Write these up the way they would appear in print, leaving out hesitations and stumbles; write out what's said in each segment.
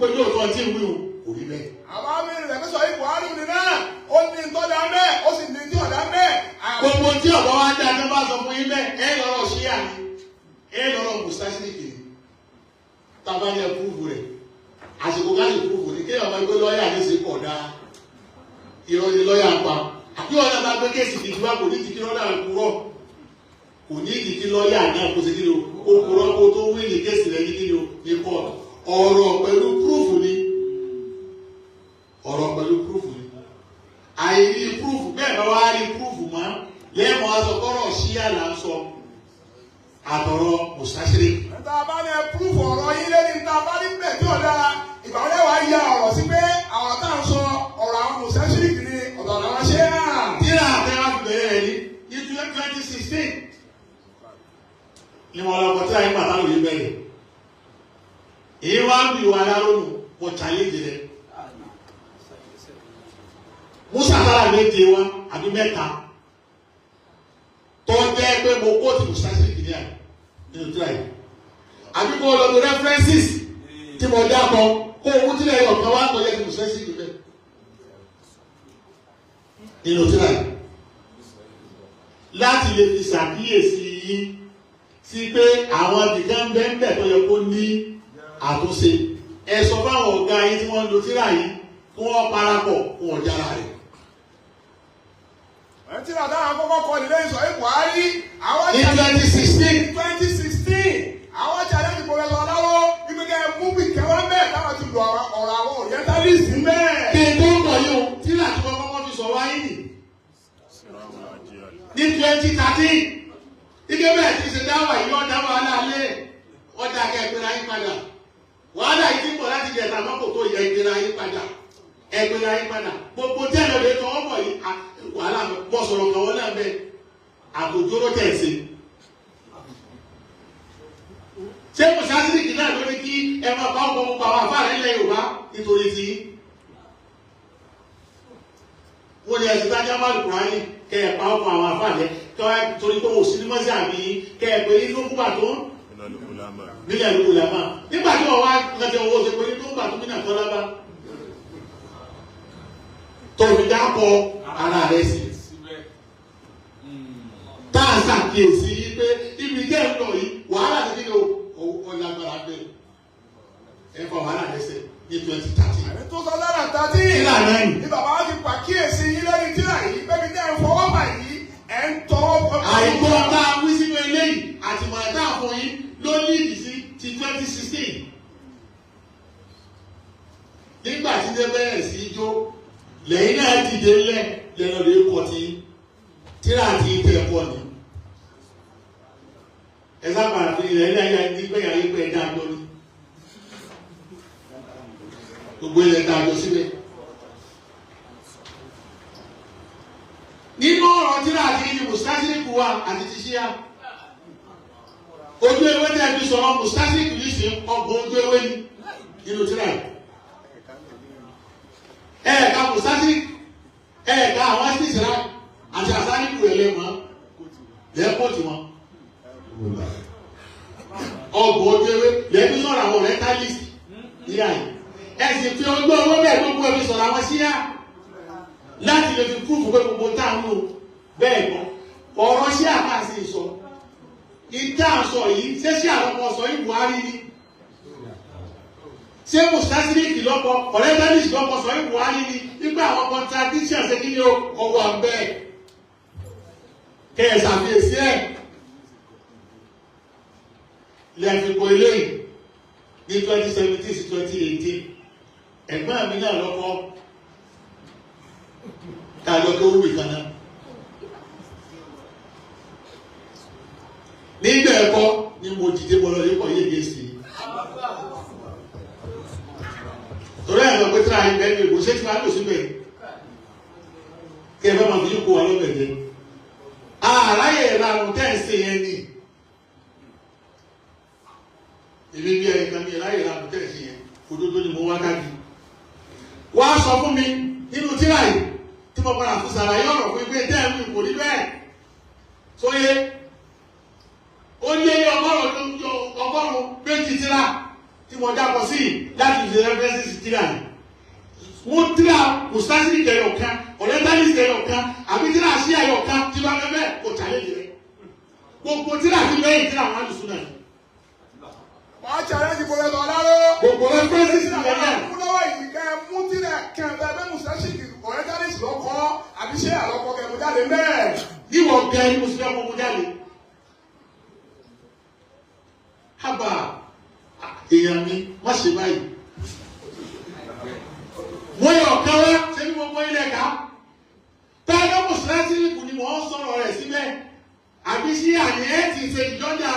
pé lóòótọ́ tí ń wí o kò rí bẹ́ẹ̀. Àwọn amírin rẹ̀ sọ yìí Buhari ni náà ó ní tọ́jà mẹ́ ó sì ní tí ọ̀dà mẹ́. Gbogbo tí ọ̀bá wa dá tó bá sọ fún yín bẹ́ẹ̀ ẹ lọ́rọ̀ ṣíà ni ẹ lọ́rọ̀ mùsàsílìkì ni tábà ní ẹ púrúfù rẹ̀ àsìkò káàdì púrúfù ni kéèyàn máa gbé lọ́ọ̀yà ní ṣe kọ̀ dáa irọ́ ni lọ́ọ̀yà ń pa àbí ọ̀nà bá gbé kéèsì kìí wá kò ní ti kí lọ́ọ̀yà kúrọ̀ kò ní ìdí kí lọ́ọ̀yà náà kó ṣe kí ni o kó kúrọ̀ kó tó wí ní kéèsì rẹ̀ ní kí ni o ní kóòtù ọ̀rọ̀ pẹ̀lú púrúfù ni ọ̀rọ̀ pẹ̀lú púrúfù ni àìrí púrúfù bẹ́ẹ̀ bá wá rí púrúfù mọ́ lẹ́ẹ̀mọ́ aṣọ kọ́rọ̀ ṣíà là ń sọ àtọ̀rọ̀ mùsàṣírí. Níta bá ní púrúfù ọ̀rọ̀ yín lẹ́ni níta bá ní bẹ̀ tí ọ̀dà ìgbà wọlé wàá ya ọ̀rọ̀ sí pé àwọn tá à ń sọ ọ̀rọ̀ àwọn mùsàṣírí ni ọ̀dọ̀ làwọn ṣe é hàn. Tíra àtẹ́wà fi bẹ̀rẹ̀ rẹ̀ ní 2016 ni wọn lọ kọ tíra yín pàtàkì yìí bẹ̀rẹ̀. Èyí wá ń bì wá lárònù mo challenge rẹ̀. Musa sára méje wá àbí mẹ́ta tó jẹ́ pé mo kóòtù mùsàṣírí kìíní à nínú tíra yìí. Àbí kó lọ lo references tí mo dákọ kó owó tíra yìí ọ̀kan wá kọjá ti mùsàṣírí bẹ́ẹ̀ nínú tíra yìí. Láti lè fi ṣàkíyèsí yín sí pé àwọn ibìkan bẹ́ẹ̀ tó yẹ kó ní àtúnṣe. Ẹ sọ fáwọn ọ̀gá yín tí wọ́n ń lo tíra yìí kí wọ́n parapọ̀ kí wọ́n jára rẹ̀. Tíra táwọn akọ́kọ́ kọ nílé sọ yìí Buhari àwọn Ní 2016 2016 àwọn challenge Professor Aláró ibi kẹ́ ẹ mú bí kẹwàá mẹ́ẹ̀ táwọn ti lo ọ̀rọ̀ àwọn orientalist mẹ́ẹ̀. Kí n tó kọ̀ yìí o, tíra tí wọ́n kọ́kọ́ fi sọ̀rọ̀ ayé nì. Ní 2013, ike bẹ́ẹ̀ ti ṣe dáwà yìí ọ̀dà wàhálà lé ọ̀dà kẹ́ ẹ̀gbẹ́ra yín padà. Wàhálà yìí ti pọ̀ láti jẹ ẹ̀ta mọ́kò tó yẹ ẹ̀gbẹ́ra yín padà. Ẹ̀gbẹ́ra yín padà. Gbogbo tẹ́lẹ̀ lè tọ́ ọmọ yìí wàhálà bọ́ sọ̀rọ̀ kan wọ́n náà bẹ́ẹ̀ àtòjóró tẹ̀ ṣe. Ṣé mùsàsílìkì náà ló ní kí ẹ máa bá ọkọ̀ gbogbo àwọn àfáà rẹ̀ ilẹ̀ Yorùbá nítorí ti wọ́n ní ẹ̀sìn tájá máa lùkùránì kẹ́ ẹ̀ pa ọkọ̀ àwọn àfáà rẹ̀ kẹ́ ẹ torí pé òsì ní mọ́sí àmì kẹ́ ẹ pé inú kúbà tó nílẹ̀ ìlú làmà nígbà tí wọ́n wá kẹ́kẹ́ owó ṣe pé inú kúbà tó mí nà tọ́ lábá tó fi dákọ̀ ara rẹ̀ sí tá a ṣàkíyèsí yìí pé ibi jẹ́ ń lọ yìí wàhálà ti kí ni o ọ̀làgbára bẹ́ẹ̀ ẹ fa wàhálà lẹ́sẹ̀ ní 2013. Àní 2013 Tíra náà yìí. ni bàbá wa ti pàkíyèsí yín lẹ́ni tíra yìí bẹ́ẹ̀ ni tẹ́ ẹ fọwọ́ bà yìí ẹ̀ ń tọwọ́. Àìgbọ́ tá a wí sínú eléyìí àti mọ̀ràn tá a fún yín ló ní ìdí sí ti 2016. Nígbà tí dé bẹ̀rẹ̀ sí í jó lẹ́yìn náà dìde lẹ̀ lẹ́nu lè kọ́ ti tíra àti ìtẹ̀ ẹ̀kọ́ ni. Ẹ sábà fi ilẹ̀ ilé ayé nígbẹ̀yà ayé pé ẹ dáa lórí. Gbogbo ilẹ̀ dáa lọ síbẹ̀. Nínú ọ̀rọ̀ tíra àti ìní mùsàsílìkù wa àti ti ṣíà. Ojú ewé tẹ́ fi sọ̀rọ̀ mùsàsílìkù yìí sí ọgbọ̀n ojú ewé ni nínú tíra yìí. Ẹ̀ẹ̀ka mùsàsílìkù, ẹ̀ẹ̀ka àwọn sísìrá àti àsáníkù rẹ̀ lẹ́mọ̀ lẹ́kọ̀ọ́ tí wọn. Ọgbọ̀n ojú ewé lẹ́bí sọ̀rọ̀ àwọn orientalist níyà yìí. Ẹ sì fi ọgbọ́n owó bẹ́ẹ̀ gbogbo ẹbí sọ̀rọ̀ àwọn ṣíà láti lè fi púrúfù pé gbogbo tá à ń lò bẹ́ẹ̀ kọ́ ọ̀rọ̀ ṣíà ká sì sọ. Ìdá sọ yìí ṣé ṣíà lọ́pọ̀ sọ yìí Buhari ni? Ṣé mùsàsílìkì lọ́pọ̀ orientalist lọ́pọ̀ sọ yìí Buhari ni? Nígbà àwọn contradiction ṣe kí ni ọwọ́ àbẹ́ kẹ́ ẹ̀ ṣàfihàn ẹ̀ lẹ́ẹ̀fipò eléyìí ní 2017 sí 2018 ẹ̀gbọ́n mi náà lọ́kọ́ ká lọ tó wù kan náà. Nígbà ẹ̀kọ́ ni mo dìde mo lọ lè kọ́ yége sí i. Torí ẹ̀ lọ pé tíra yín bẹ́ẹ̀ ni èbó ṣé tí wàá lò síbẹ̀ kí ẹ bá máa fi yín kó wa lọ́bẹ̀ jẹ. Àráyè ìlànà tẹ́ ẹ̀ ṣe yẹn ni. Èmi bí ẹnìkan mi ráyè ìlànà tẹ́ ẹ̀ ṣe yẹn òdodo ni mo wá káàkiri. Wá sọ fún mi nínú tíra yìí tí mo padà fún sàlàyé ọ̀rọ̀ fún ìgbé tẹ́ ẹ̀ ń kò rí bẹ́ẹ̀. Sóye ó lé ọgọ́rùn-ún méjì tíra tí mo dákọ̀ sí láti fi references tíra ni. Wọ́n tíra mùsùlùmí kẹyọ̀ kan, orientalist kẹyọ̀ kan, àbí tíra àṣìyà yọ̀ kan tí wọ́n fẹ́ bẹ́ẹ̀ kò challenge rẹ̀. Gbogbo tíra ti bẹ́yìn tíra àwọn àlùsùn náà. Wàá challenge Professor Aláró. Gbogbo references ti bẹ́ẹ̀ náà. Mú lọ́wọ́ yìí kẹ́ ẹ mú tíra kẹ́ ẹ bẹ́ẹ̀ mùsùlùmí orientalist lọ́kọ́ àbí ṣé àlọ́kọ́ kẹ́ mú jáde mẹ́ẹ̀. Níwọ̀n gẹ́ ni mùsùlùmí ọmọ mú jáde. Hábà èèyàn mi má ṣe báyìí. Wọ́n yọ ọ̀kan wá ṣé ní gbogbo ilẹ̀ ká. Táyọ̀ mùsùlùmí kù ni mò ń sọ̀rọ̀ rẹ̀ síbẹ̀. Àbí sí àyè ẹ̀ ti ṣe ìjọ́jà.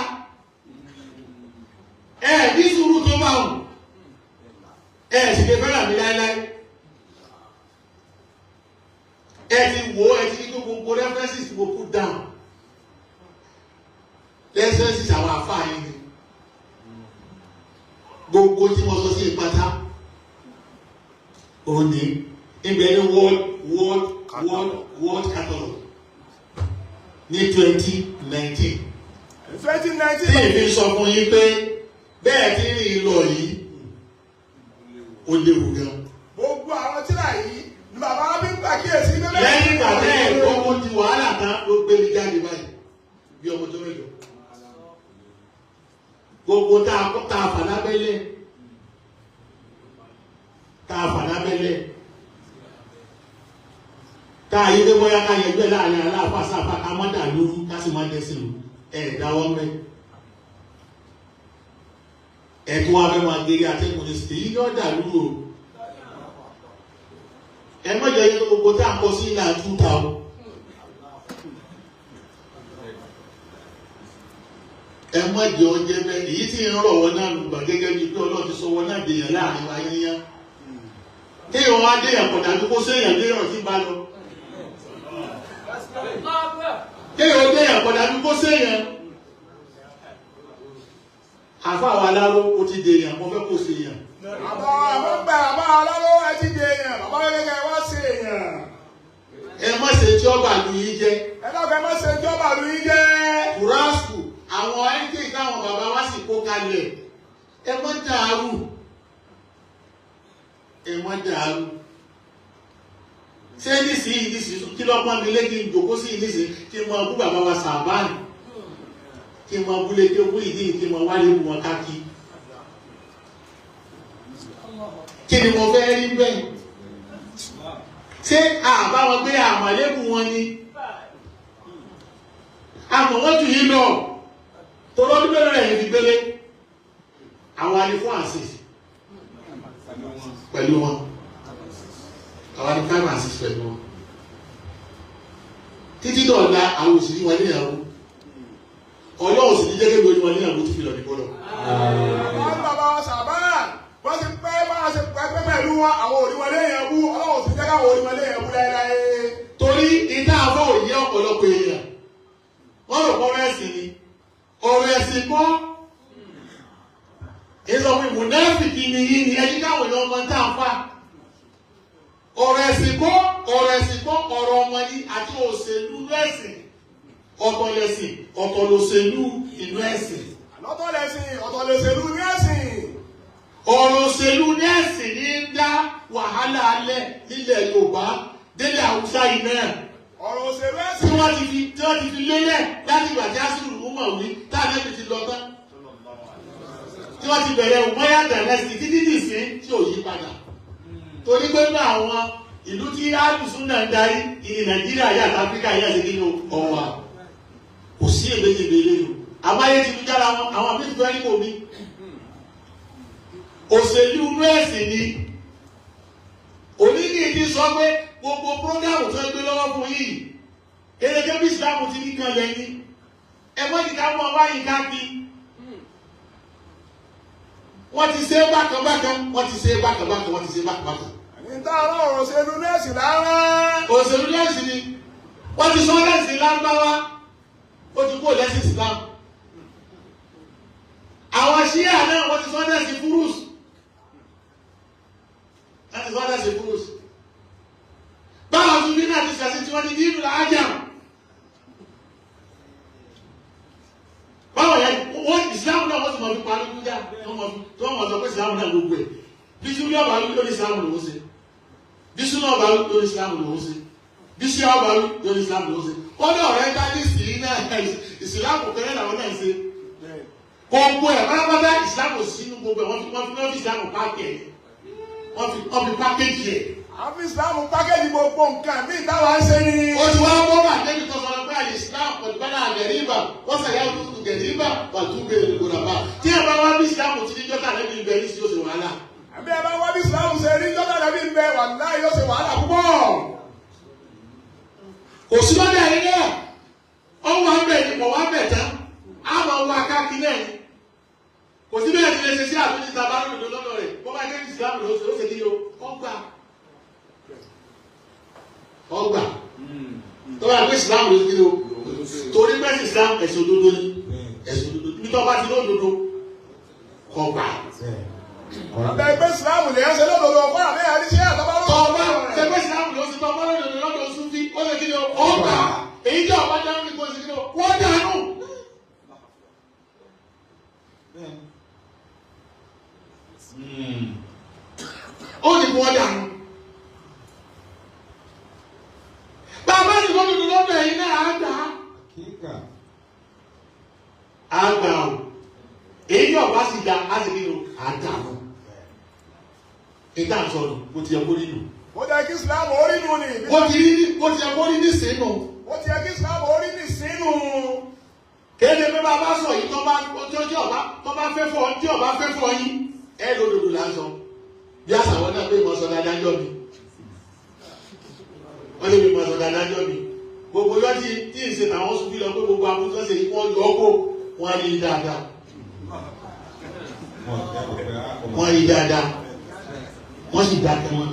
Ẹ ní sùúrù tó bá wù. Ẹ sì lè fẹ́ràn mi láéláé. Ẹ ti wò ó, ẹ ti ní kó gbogbo references mo put down. References àwọn àfáà yín ni. Gbogbo tí mo sọ sí ìpátá òun ní ibẹ̀ ní world catalog ní 2019. 2019. Tí èmi sọ fún yín pé bẹ́ẹ̀ tí ń rìn lọ yìí ó léwu gan. Gbogbo àwọn tíra yìí ni bàbá wa fi ń pàkíyèsí bẹ́ẹ̀. Lẹ́yìn ìgbà tẹ́ ẹ̀ gbọ́ mo di wàhálà tán ló gbé mi jáde báyìí bí ọmọ tó mẹ́jọ. Gbogbo tá a fà lábẹ́lẹ̀ tá a fà lábẹ́lẹ̀ tá a yí pé bóyá ká yẹjú ẹ̀ láàrin aláàfáà sáfà ká mọ́ dà lóru ká sì má dẹ́sìn lù ẹ̀ dáwọ́ mẹ́. Ẹ̀tún wa fẹ́ máa gèrè atẹ́kùn ní sí èyí ni ó dà lóru o. Ẹ mọ̀jọ yẹ kó gbogbo tá a kọ sí ilà túta o. Ẹ mọ̀jọ jẹ́ bẹ́ẹ̀ èyí tí ń rọ̀ wọ́n náà lùgbà gẹ́gẹ́ bíi pé Ọlọ́run ti sọ wọ́n náà dèèyàn láàrin wa yányán. Kéèyàn wá déèyàn kọ̀dà tó kó séèyàn déèyàn tí ń bá lọ. Kéèyàn déèyàn kọ̀dà tó kó séèyàn. Àfa àwọn aláró ó ti dèèyàn, mo fẹ́ kó séèyàn. Àbá àbá aláró ẹ ti dèèyàn, bàbá gẹ́gẹ́ wá séèyàn. Ẹ má ṣe tí ọba lu yín jẹ́. Ẹ dákun ẹ má ṣe tí ọba lu yín jẹ́. Kùrásù àwọn ẹ̀ńtì táwọn bàbá wa sì kó kalẹ̀. Ẹ má dàrú. Ẹ má dàrú. Ṣé nísìnyí nísìnyí kí lọ́pọ̀ mi lé kí n jòkó sí nísìnyí kí n mọ bú bàbá wa sàbáàlì kí n mọ bú lé kí n bú ìdí kí n mọ wálé bú wọn káàkiri. Kí ni mo fẹ́ rí bẹ́ẹ̀? Ṣé àbá wọn gbé àmàlébù wọn ni? Àmọ̀ wọ́n jù yín lọ. Tọ́lọ́ ọdún mélòó rẹ̀ yìí fi gbélé. Àwa ni 4 and 6 pẹ̀lú wọn. Àwa ni 5 and 6 pẹ̀lú wọn. Títí dọ̀la àwọn òsì ní wọn níyàwó. Ọlọ́run sì ní jẹ́ kébi oníwọ̀n níyàwó ti fi lọ nìkan lọ. Àwọn bàbá wa sàbá wọ́n ti pẹ́ bá a ṣe pẹ́ pẹ̀lú wọn àwọn òríwọlé yẹn bú Ọlọ́run sì jẹ́ káwọn òríwọlé yẹn bú láéláé. Torí ìta àfọ̀ òye ọ̀pọ̀lọpọ̀ èèyàn. Wọ́n rò pọ́ mẹ́sìn ni. Ọ̀rọ̀ ẹ̀sìn kọ́. Èso fún ìmùnáfìkì ni yín ni ẹni káwọn èèyàn ọmọ tá a fà. Ọ̀rọ̀ ẹ̀sìn kọ́, ọ̀rọ̀ ẹ̀sìn kọ́, ọ̀rọ̀ ọmọ ni àti òṣèlú ẹ̀sìn. Ọ̀tọ̀ lẹ̀sìn, ọ̀tọ̀ lòṣèlú ìlú ẹ̀sìn. Ọ̀tọ̀ lẹ̀sìn, ọ̀tọ̀ lòṣèlú ní ẹ̀sìn. Ọ̀rọ̀ òṣèlú ní ẹ̀sìn ní ń dá wàhálà alẹ́ nílẹ̀ Yorùbá délé Haúsá yìí náà. Ọ̀rọ̀ òṣèlú ẹ̀sìn. Tí wọ́n ti fi lélẹ̀ láti ìgbà tí Asiru Umar wí táwọn ẹbí ti lọ tán. Tí wọ́n ti bẹ̀rẹ̀ Umayyad dynasty títí nìsín tí ò yí padà. Torí pé ní àwọn ìlú tí Alùsùn náà ń darí ìní Nàìjíríà yà àti Áfíríkà yà sí nínú ọ̀wà. Kò sí èméjì ìbéèrè o. Àbáyé ti fi jára wọn, àwọn àmì ìfẹ́ ní kò mí. Òṣèlú inú ẹ̀sìn ni. Oníní ti sọ pé gbogbo prógámù tó ń gbé lọ́wọ́ fún yìí. Ereke bí Ìsìlámù ti ní kan lẹ́yìn. Ẹ mọ́ ní ká mọ́ wáyé káàkiri. Wọ́n ti ṣe bákan bákan, wọ́n ti ṣe bákan bákan, wọ́n ti ṣe bákan bákan. Níta ọ̀rọ̀ òṣèlú nẹ́ẹ̀sì lára. Òṣèlú nẹ́ẹ̀sì ni. Wọ́n ti sọ nẹ́ẹ̀sì lágbáwá. Ó ti kó lẹ́sìn Islam. Àwọn ṣíà náà wọ́n ti sọ nẹ́ẹ̀sì fúrúùsù. Wọ́n ti sọ nẹ́ẹ̀sì fúrúùsù. Báwọn tún bí náà ti ṣàṣì tí wọ́n ti dínú láàjà. Báwọn yẹn, wọ́n Islam náà wọ́n ti mọ̀ nípa lójú dá. tí wọ́n sọ pé ìsìlámù náà gbogbo ẹ̀. Bísí ọba lórí ìsìlámù lòún ṣe. Bísí ọba lórí ìsìlámù lòún ṣe. Bísí ọba lórí ìsìlámù lòún ṣe. Kọ́dọ̀ ọ̀rẹ́ntálísì náà ìsìlámù kẹrẹ́ làwọn náà ṣe. Gbogbo ẹ̀ pátápátá ìsìlámù sínú gbogbo ẹ̀ wọ́n fi ìsìlámù páàkì ẹ̀. Wọ́n fi pákéjì ẹ̀. Àfi ìsìlámù pákéjì gbogbo nǹkan mí táwa ń ṣe ni. Ó ti wá bọ́ bá débi tó sọ pé àyè ìsìlámù pẹ̀lú bá náà gẹ̀rí ibà wọ́n sàyà òtútù gẹ̀rí ibà pàtó bèrè gbòdàbà. Tí ẹ bá wá bí ìsìlámù ti ní jọ́tà lẹ́nu ibẹ̀ ní sí oṣù wàhálà. Àbí ẹ bá wá bí ìsìlámù ṣe rí jọ́tà lẹ́nu ibẹ̀ wàláhì yóò ṣe wàhálà púpọ̀. Kò sí lọ́dẹ̀ ẹ̀rí náà. Ó wà ń bẹ̀ kò wá bẹ̀ tán. Á máa wá káàkiri náà ni. Kò sí bẹ́ẹ̀ ti lè ṣe sí àtúntì tàbá lòdò lọ́dọ̀ rẹ̀. Bó bá dé ìsìlámù ló ṣe kí ni o? Ọgbà. Ọgbà. Tó bá gbé ìsìlámù ló ṣe kí ni o? Torí bẹ́ẹ̀ ìsìlámù ẹ̀sìn òdodo ni. Ẹ̀sìn òdodo. Níbi tó bá ti lódodo, kò gbà. Àbẹ̀ gbé ìsìlámù lè ṣe lódodo ọ̀pọ̀ àbẹ́ àríṣẹ́ àtọ́bá lódodo. Tọ́ba ṣe gbé ìsìlámù ló ṣe tọ́ba lódodo lọ́dọ̀ Súfí, ó ṣe kí ni o? Ọgbà. Èyí jẹ́ ọ̀bá dáhùn ní kò ṣe kí ni o? Wọ́n dànù. Ó ní kí wọ́n dànù. Bàbá ní lódodo lọ́dọ̀ ẹ̀yin náà á gbà á. Á gbà o. Èyí yóò bá sì da á sì kí ni o? Á dànù. Ìta sọ̀rọ̀ kò tiẹ̀ kó nínú. Ó jẹ́ kí Islam orí nù ni. Kò ti yẹ kó rí nísìnyí. Ó ti yẹ kí Islam orí nísìnyí. Kéde pé bàbá sọ yìí tó bá tí ọba tó bá fẹ́ fọ tí ọba fẹ́ fọ yín ẹ lódodo là ń sọ. Bí àṣàwọ̀ náà pé ìmọ̀ sọ dáadáa jọ mi. Wọ́n lè fi ìmọ̀ sọ dáadáa jọ mi. Gbogbo yọ tí tí ì ṣe tàwọn sùn bí lọ pé gbogbo abúlé ṣe yìí wọ́n yọ ọ́ kó wọ́n rí dáadáa. Wọ́n rí dáadáa. Wọ́n sì dákẹ́ wọn.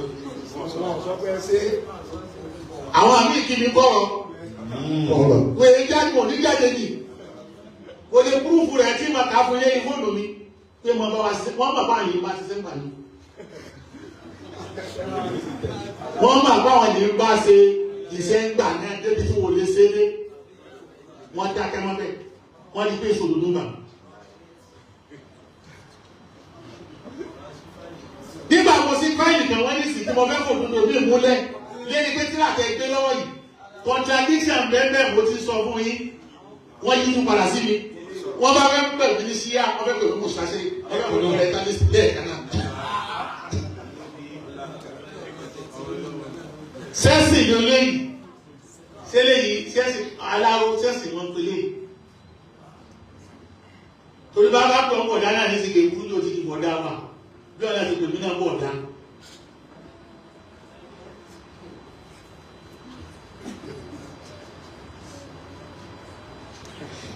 Àwọn àmì ìkíni kọ̀rọ̀. Wọ́n èyí jáde wọ́n ní jáde nì. Kò lè púrúfù rẹ̀ tí màá kà fún yé fóònù mi pé mo bá wa ṣe wọ́n bàbá yìí bá ṣiṣẹ́ ń gbà ní. Wọ́n máa bá wọn yìí bá ṣe iṣẹ́ ń gbà náà débi tí wọ́n lè ṣe dé. Wọ́n dákẹ́ mọ́ bẹ́ẹ̀. Wọ́n ní pé ìṣòro ló gbà. Nígbà mo sí fáìlì kan wọ́n ní sì tí mo fẹ́ fò dúdú omi ìmúlẹ̀ léni pé tí làtẹ̀ gbé lọ́wọ́ yìí contradiction bẹ́ẹ̀ mo ti sọ fún yín wọ́n yí tún padà sí mi wọ́n bá fẹ́ pẹ̀lú ní síyá wọ́n fẹ́ pẹ̀lú mùsàsí wọ́n fẹ́ pẹ̀lú orientalist lẹ́ẹ̀kan náà. Sẹ́sì ni olóyìn sẹ́lẹ̀ yìí sẹ́sì aláwo sẹ́sì wọn pè léyìí torí bá bá pọ̀ ń bọ̀ dáná ní sìkè kúrú tó ti di bọ̀ dá wà. Bí ọ̀nà ti pèmí náà bọ̀ dá.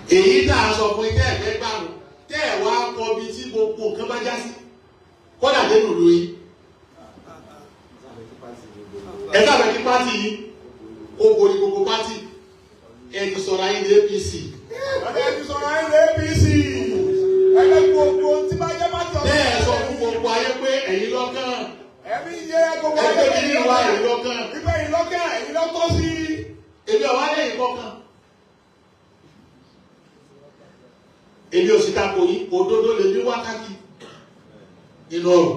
Èyí tá a sọ fún tẹ́ ẹ̀fẹ́ gbàrún tẹ́ ẹ̀ wá kọ bí tí gbogbo nǹkan bá já sí kọ́dà dénú lu yín. Ẹ sábẹ̀ kí pátì yìí kó borí gbogbo pátì ẹ ti sọ̀rọ̀ ayé ní APC. Ẹ ti sọ̀rọ̀ ayé ní APC. Ẹgbẹ́ gbogbo tí bá jẹ́ pátì ọ̀sán. Bẹ́ẹ̀ sọ fún gbogbo ayé pé ẹ̀yin lọ́kàn. Ẹ̀mí yẹ gbogbo ayé Ẹgbẹ́ kìíní wa ẹ̀yin lọ́kàn. Ìgbẹ́ ẹ̀yin lọ́kàn ẹ̀yin lọ́tọ́ sí. Èmi ọ̀wá lẹ́yìn kọ́kàn. Èmi ò sì takò yín, òdodo lè ní wákàtí nínú ọ̀rọ̀.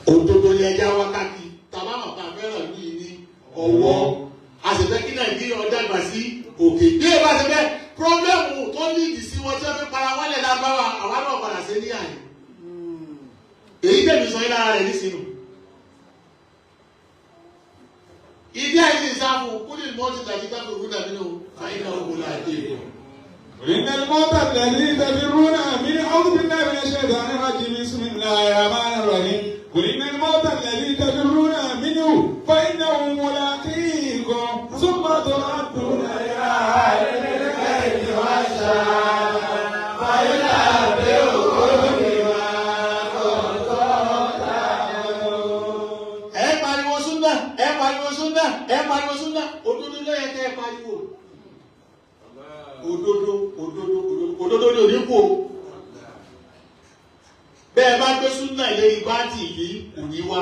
Òdodo ni ẹja wákàtí, tàbá màpá fẹ́ràn ìlú yìí ní ọwọ́. A sì fẹ́ kí Nàìjíríà dàgbà sí òkè. Bí ẹ bá ṣe fẹ́, pírọ́blẹ́mù tó ní ìdí sí wọn tí wọ́n fi para wọ́n lẹ̀ lágbára, àwa náà padà sí ní àyè. Èyí tẹ̀mí sọ yín lára rẹ̀ nísìnyí. Ìdí àìsí ìsáfù kúlì mọ́tì tàbí káfí òkúta nínú fàyínà ogun láti èkó. إن الموت الذي تفرون منه أعوذ بالله من الشيطان الرجيم بسم الله الرحمن الرحيم قل إن الموت الذي تفرون منه فإنه ملاقيكم ثم تردون إلى عالم الغيب والشهادة فينبئكم بما كنتم تعملون. Ẹ pariwo súnà, ẹ pariwo súnà, ẹ pariwo súnà, òdodo ló yẹ kẹ́ ẹ pariwo. Òdodo, òdodo, òdodo ni òní kú o. Bẹ́ẹ̀ bá gbé súnà ìlérí báàtì yìí kò ní wá.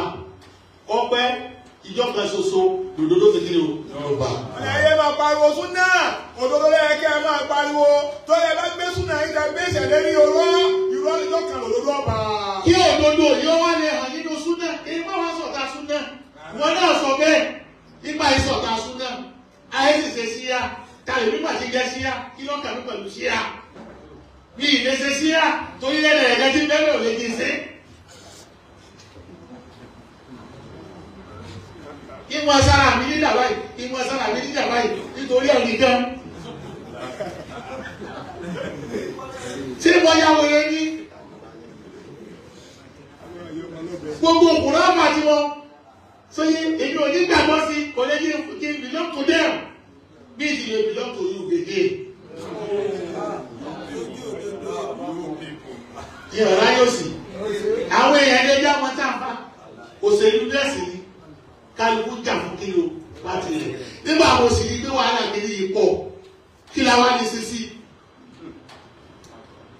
Ọpẹ́ Ìjọ kan ṣoṣo lòdòdó ti kiri o ló bá. Ọ̀nà ẹ̀yẹ máa pariwo súnà, òdodo lẹ́yẹ kẹ́ ẹ máa pariwo, tó yẹ bá gbé súnà yìí tẹ gbé ìṣẹ̀lẹ̀ ní oró, irọ́ ìjọ kan lòdòdó ọba. Kí òdodo yóò wá lè hàn nínú súnà, èyí bá wá sọ̀tà súnà, wọn náà sọ bẹ́ẹ̀ nípa ìsọ̀tà súnà, ayé sì ṣe síyá, tàbí nígbà tí jẹ́ síyá, kí lọ́kàn mi pẹ̀lú síyá? Bí ìlé ṣe síyá, torí lẹ́nu ẹ̀jẹ̀ tí bẹ́ẹ̀ ò lè di sí. Ìwọ̀n sára mi níjà báyìí, ìwọ̀n sára mi níjà báyìí, nítorí ẹ̀rí gan. Ṣé wọ́n yá wọlé ní? Gbogbo òkúrọ̀ àbá tí wọ́n sóyè èmi ò ní gbàgbọ́ sí kò lè kí n belong to them bí ìsì lè belong to you gègé. Ìrọ̀lá yóò sì. Àwọn èèyàn lè jẹ́ ọmọ tá a fa. Òṣèlú dẹ́sì ni kálukú jà fún kí ló bá ti rẹ̀. Nígbà mo sì rí pé wàhálà kiri yìí pọ̀, kí la wá ní sísí?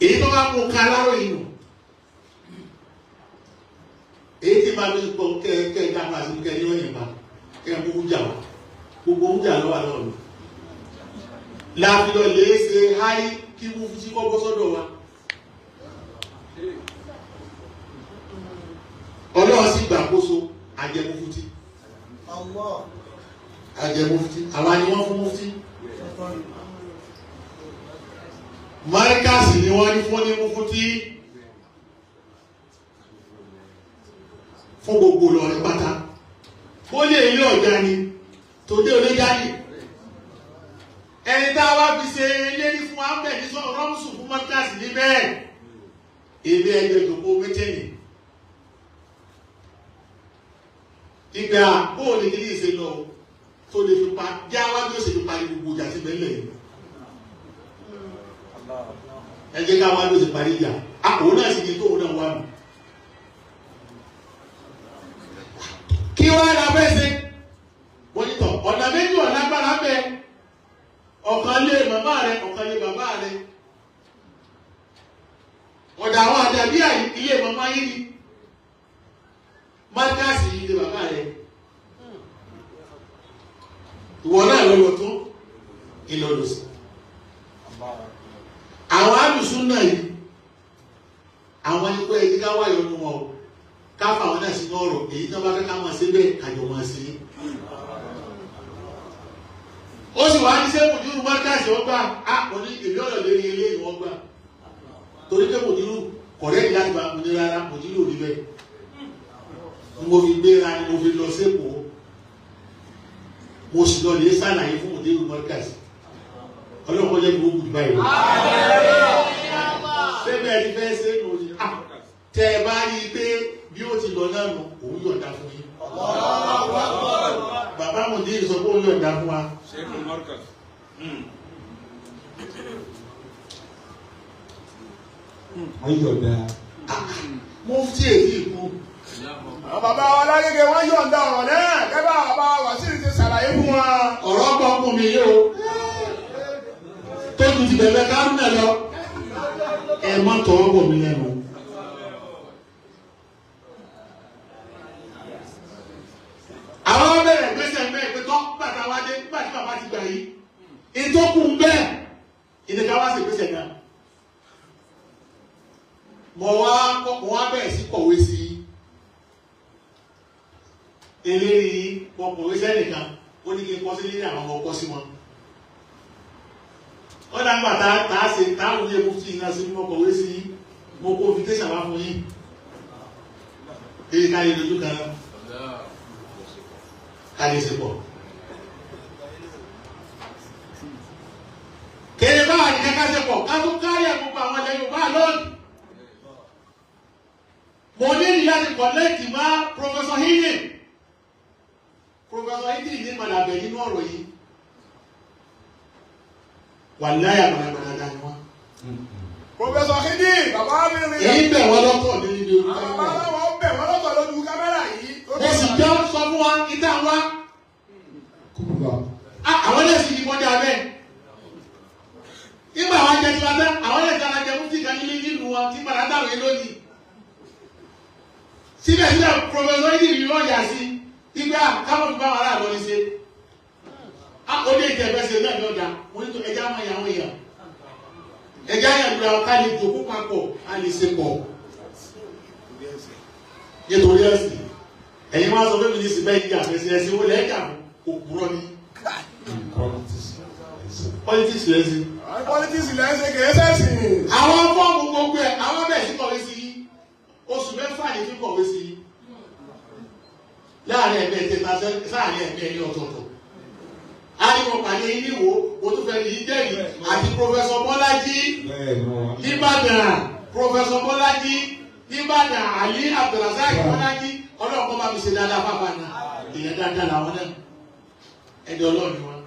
Èyí tó bá mú ká láró yìí nù. Èyí tí máa fi pọ̀ kẹ́ kẹ́ dáhùn àti kẹ́ ní ọ̀yìn bá kẹ́ mú jà wá. Gbogbo oúnjẹ ló wà lọ́wọ́ mi. Láàfin lọ lè ṣe háí kí mú fi kọ́ bọ́ sọ́dọ̀ wa. Ọlọ́run sì gbàkóso àjẹmúfútí. Àjẹmúfútí. Àwa ni wọ́n fún múfútí. Márkàsì ni wọ́n ní fún ní múfútí. Fún gbogbo Ìlọrin pátá. Ó lè ilé ọ̀já ni, tòde ò lè jáde. Ẹni tá a wá fi ṣe eléyìí fún wa ń bẹ̀ ní rọ́mùsù fún márkàsì níbẹ̀. Èmi ẹgbẹ́ ìjòkó méjèèjì. Ìgbà bóòlù kìíní ìṣe lọ tó lè fi pa jáwá bí ó ṣe fi parí gbogbo ìjà sí mẹ́lẹ̀ yìí. Ẹ jẹ́ ká wá bí ó ṣe parí ìjà. Òun náà sì ní tóun náà wà mí. Kí wá la fẹ́ ṣe? Wọ́n ní tọ̀ ọ̀nà méjì ọ̀nà agbára bẹ. Ọ̀kan lé màmá rẹ, ọ̀kan lé bàbá rẹ. Ọ̀dà àwọn àdàbí ilé màmá yín ni. Márkàsì yìí ni bàbá rẹ. Ìwọ náà lọ́lọ́ tó ìlọ́lọ́ sí. Àwọn alùsùn náà yìí, àwọn ẹni pé ẹni ká wáyọ̀ nù wọn o, ká fà wọn náà sínú ọ̀rọ̀, èyí tí wọ́n bá fẹ́ ká máa ṣe bẹ́ẹ̀ àjọ máa ṣe. Ó sì wá ní sẹ́ mùdírù márkàsì wọ́n gbà, á kò ní èmi ọ̀rọ̀ lérí eléyìí wọ́n gbà. Torí pé mùdírù kọ̀rẹ́ẹ̀dì láti bá mo ní rárá, mùdírù ò rí bẹ́ẹ̀. Mo fi gbéra ni mo fi lọ sépòó, mo sì lọ lè ṣàlàyé fún mùdírù márkàsì. Ọlọ́pàá jẹ́ kí wọ́n kú báyìí. Sẹ́mi ẹni fẹ́ ṣe é nù ní. Tẹ́ ẹ bá rí i pé bí ó ti lọ náà nù, òun yọ̀ǹda fún yín. Bàbá mùdírù sọ pé òun yọ̀ǹda fún wa. Wọ́n yọ̀ǹda. Mufti èyí kú. Àwọn bàbá wa lágége wọ́n yọ̀ǹda ọ̀rọ̀ náà kẹ́ bá bàbá Wàsíù ti ṣàlàyé fún wa. Ọ̀rọ̀ gbọ́ kún mi yé o. Tó ju ti bẹ̀rẹ̀ kárúnà lọ. Ẹ má tọwọ́ bọ̀ mí lẹ́nu. Àwọn bẹ̀rẹ̀ gbèsè mẹ́rin pé tọ́ bàtà wá dé nígbà tí bàbá ti gbà yìí. Ìtókù ń bẹ́ẹ̀ ìdíkà wá sí gbèsè náà. Mo wá bẹ̀rẹ̀ sí kọ̀wé sí eléyìí mo kọ̀wé sẹ́nìkan ó ní kí n kọ́ sí nílé àwọn ọmọ ọkọ́ sí wọn. Ó dàgbà tá a ṣe táwọn ilé mufti iná sí mo kọ̀wé sí mo kó invitation wá fún yín. Èyí ká lè dojú kan náà ká lè ṣe pọ̀. Kèrè báwa ní ká ṣe pọ̀ ká tún kárí ẹ̀ gbogbo àwọn ilẹ̀ Yorùbá lónìí. Mo ní láti kọ̀lẹ́tì má Professor Hinin. Professor Hinin ní padà bẹ̀ nínú ọ̀rọ̀ yìí. Wàláyà padàpadà ni wọ́n. Professor Hinin, bàbá mi rí. Èyí bẹ̀ wọ́n lọ́tọ̀ ní ibi orí kámẹ́rà. Bàbá wọn bẹ̀ wọ́n lọ́tọ̀ lójú kámẹ́rà yìí. Mo sì jẹ́ sọ fún wa ìta wa. Àwọn náà sì ní kọjá bẹ́ẹ̀. Nígbà àwọn jẹ tiwa tán, àwọn náà ti ara jẹ mufti kan nílé nílùú wọn tí padà dàrú yìí lónìí. Síbẹ̀síbẹ̀ Professor Hinin ni wọ́n yà sí. Ìgbà káwọn fi bá wàhálà lọ ní ṣe. Ó ní ìtẹ̀ ẹ̀fẹ́ ṣe náà ní ọjà. Mo ní tó ẹja máa yà àwọn èèyàn. Ẹja yà lura ká lè jòkó papọ̀, a lè ṣe pọ̀. Nítorí ẹ̀sìn, ẹ̀yin wá sọ fún mi ní ìsìn bẹ́ẹ̀ yíyà fẹsẹ̀ ẹ̀sìn wo lẹ́ẹ̀kà kò kúrọ́ ni. Politics lẹ́sìn. Politics lẹ́sìn kìí ṣẹ̀sìn. Àwọn fọ́ọ̀mù gbogbo ẹ̀, àwọn bẹ̀rẹ̀ sí kọ̀wé sí yín. Oṣù mẹ́fà ní fi kọ̀wé sí yín. Láàárín ẹ̀mí ẹ̀tẹ̀ta sáàrin ẹ̀mí ẹ̀yìn ọ̀tọ̀ọ̀tọ̀. Ariwo pàdé yín níwò, o tún fẹ́ yìí jẹ́rìí àti Prọfẹ̀sọ̀ Bọ́lájí Nìbàdàn, Prọfẹ̀sọ̀ Bọ́lájí Nìbàdàn, Ali Abdulrasaq Bọ́lájí, ọlọ́ọ̀kọ́ bá mi ṣe dáadáa fáfá náà. Èèyàn dáadáa làwọn náà. Ẹni ọlọ́ọ̀ni wọn.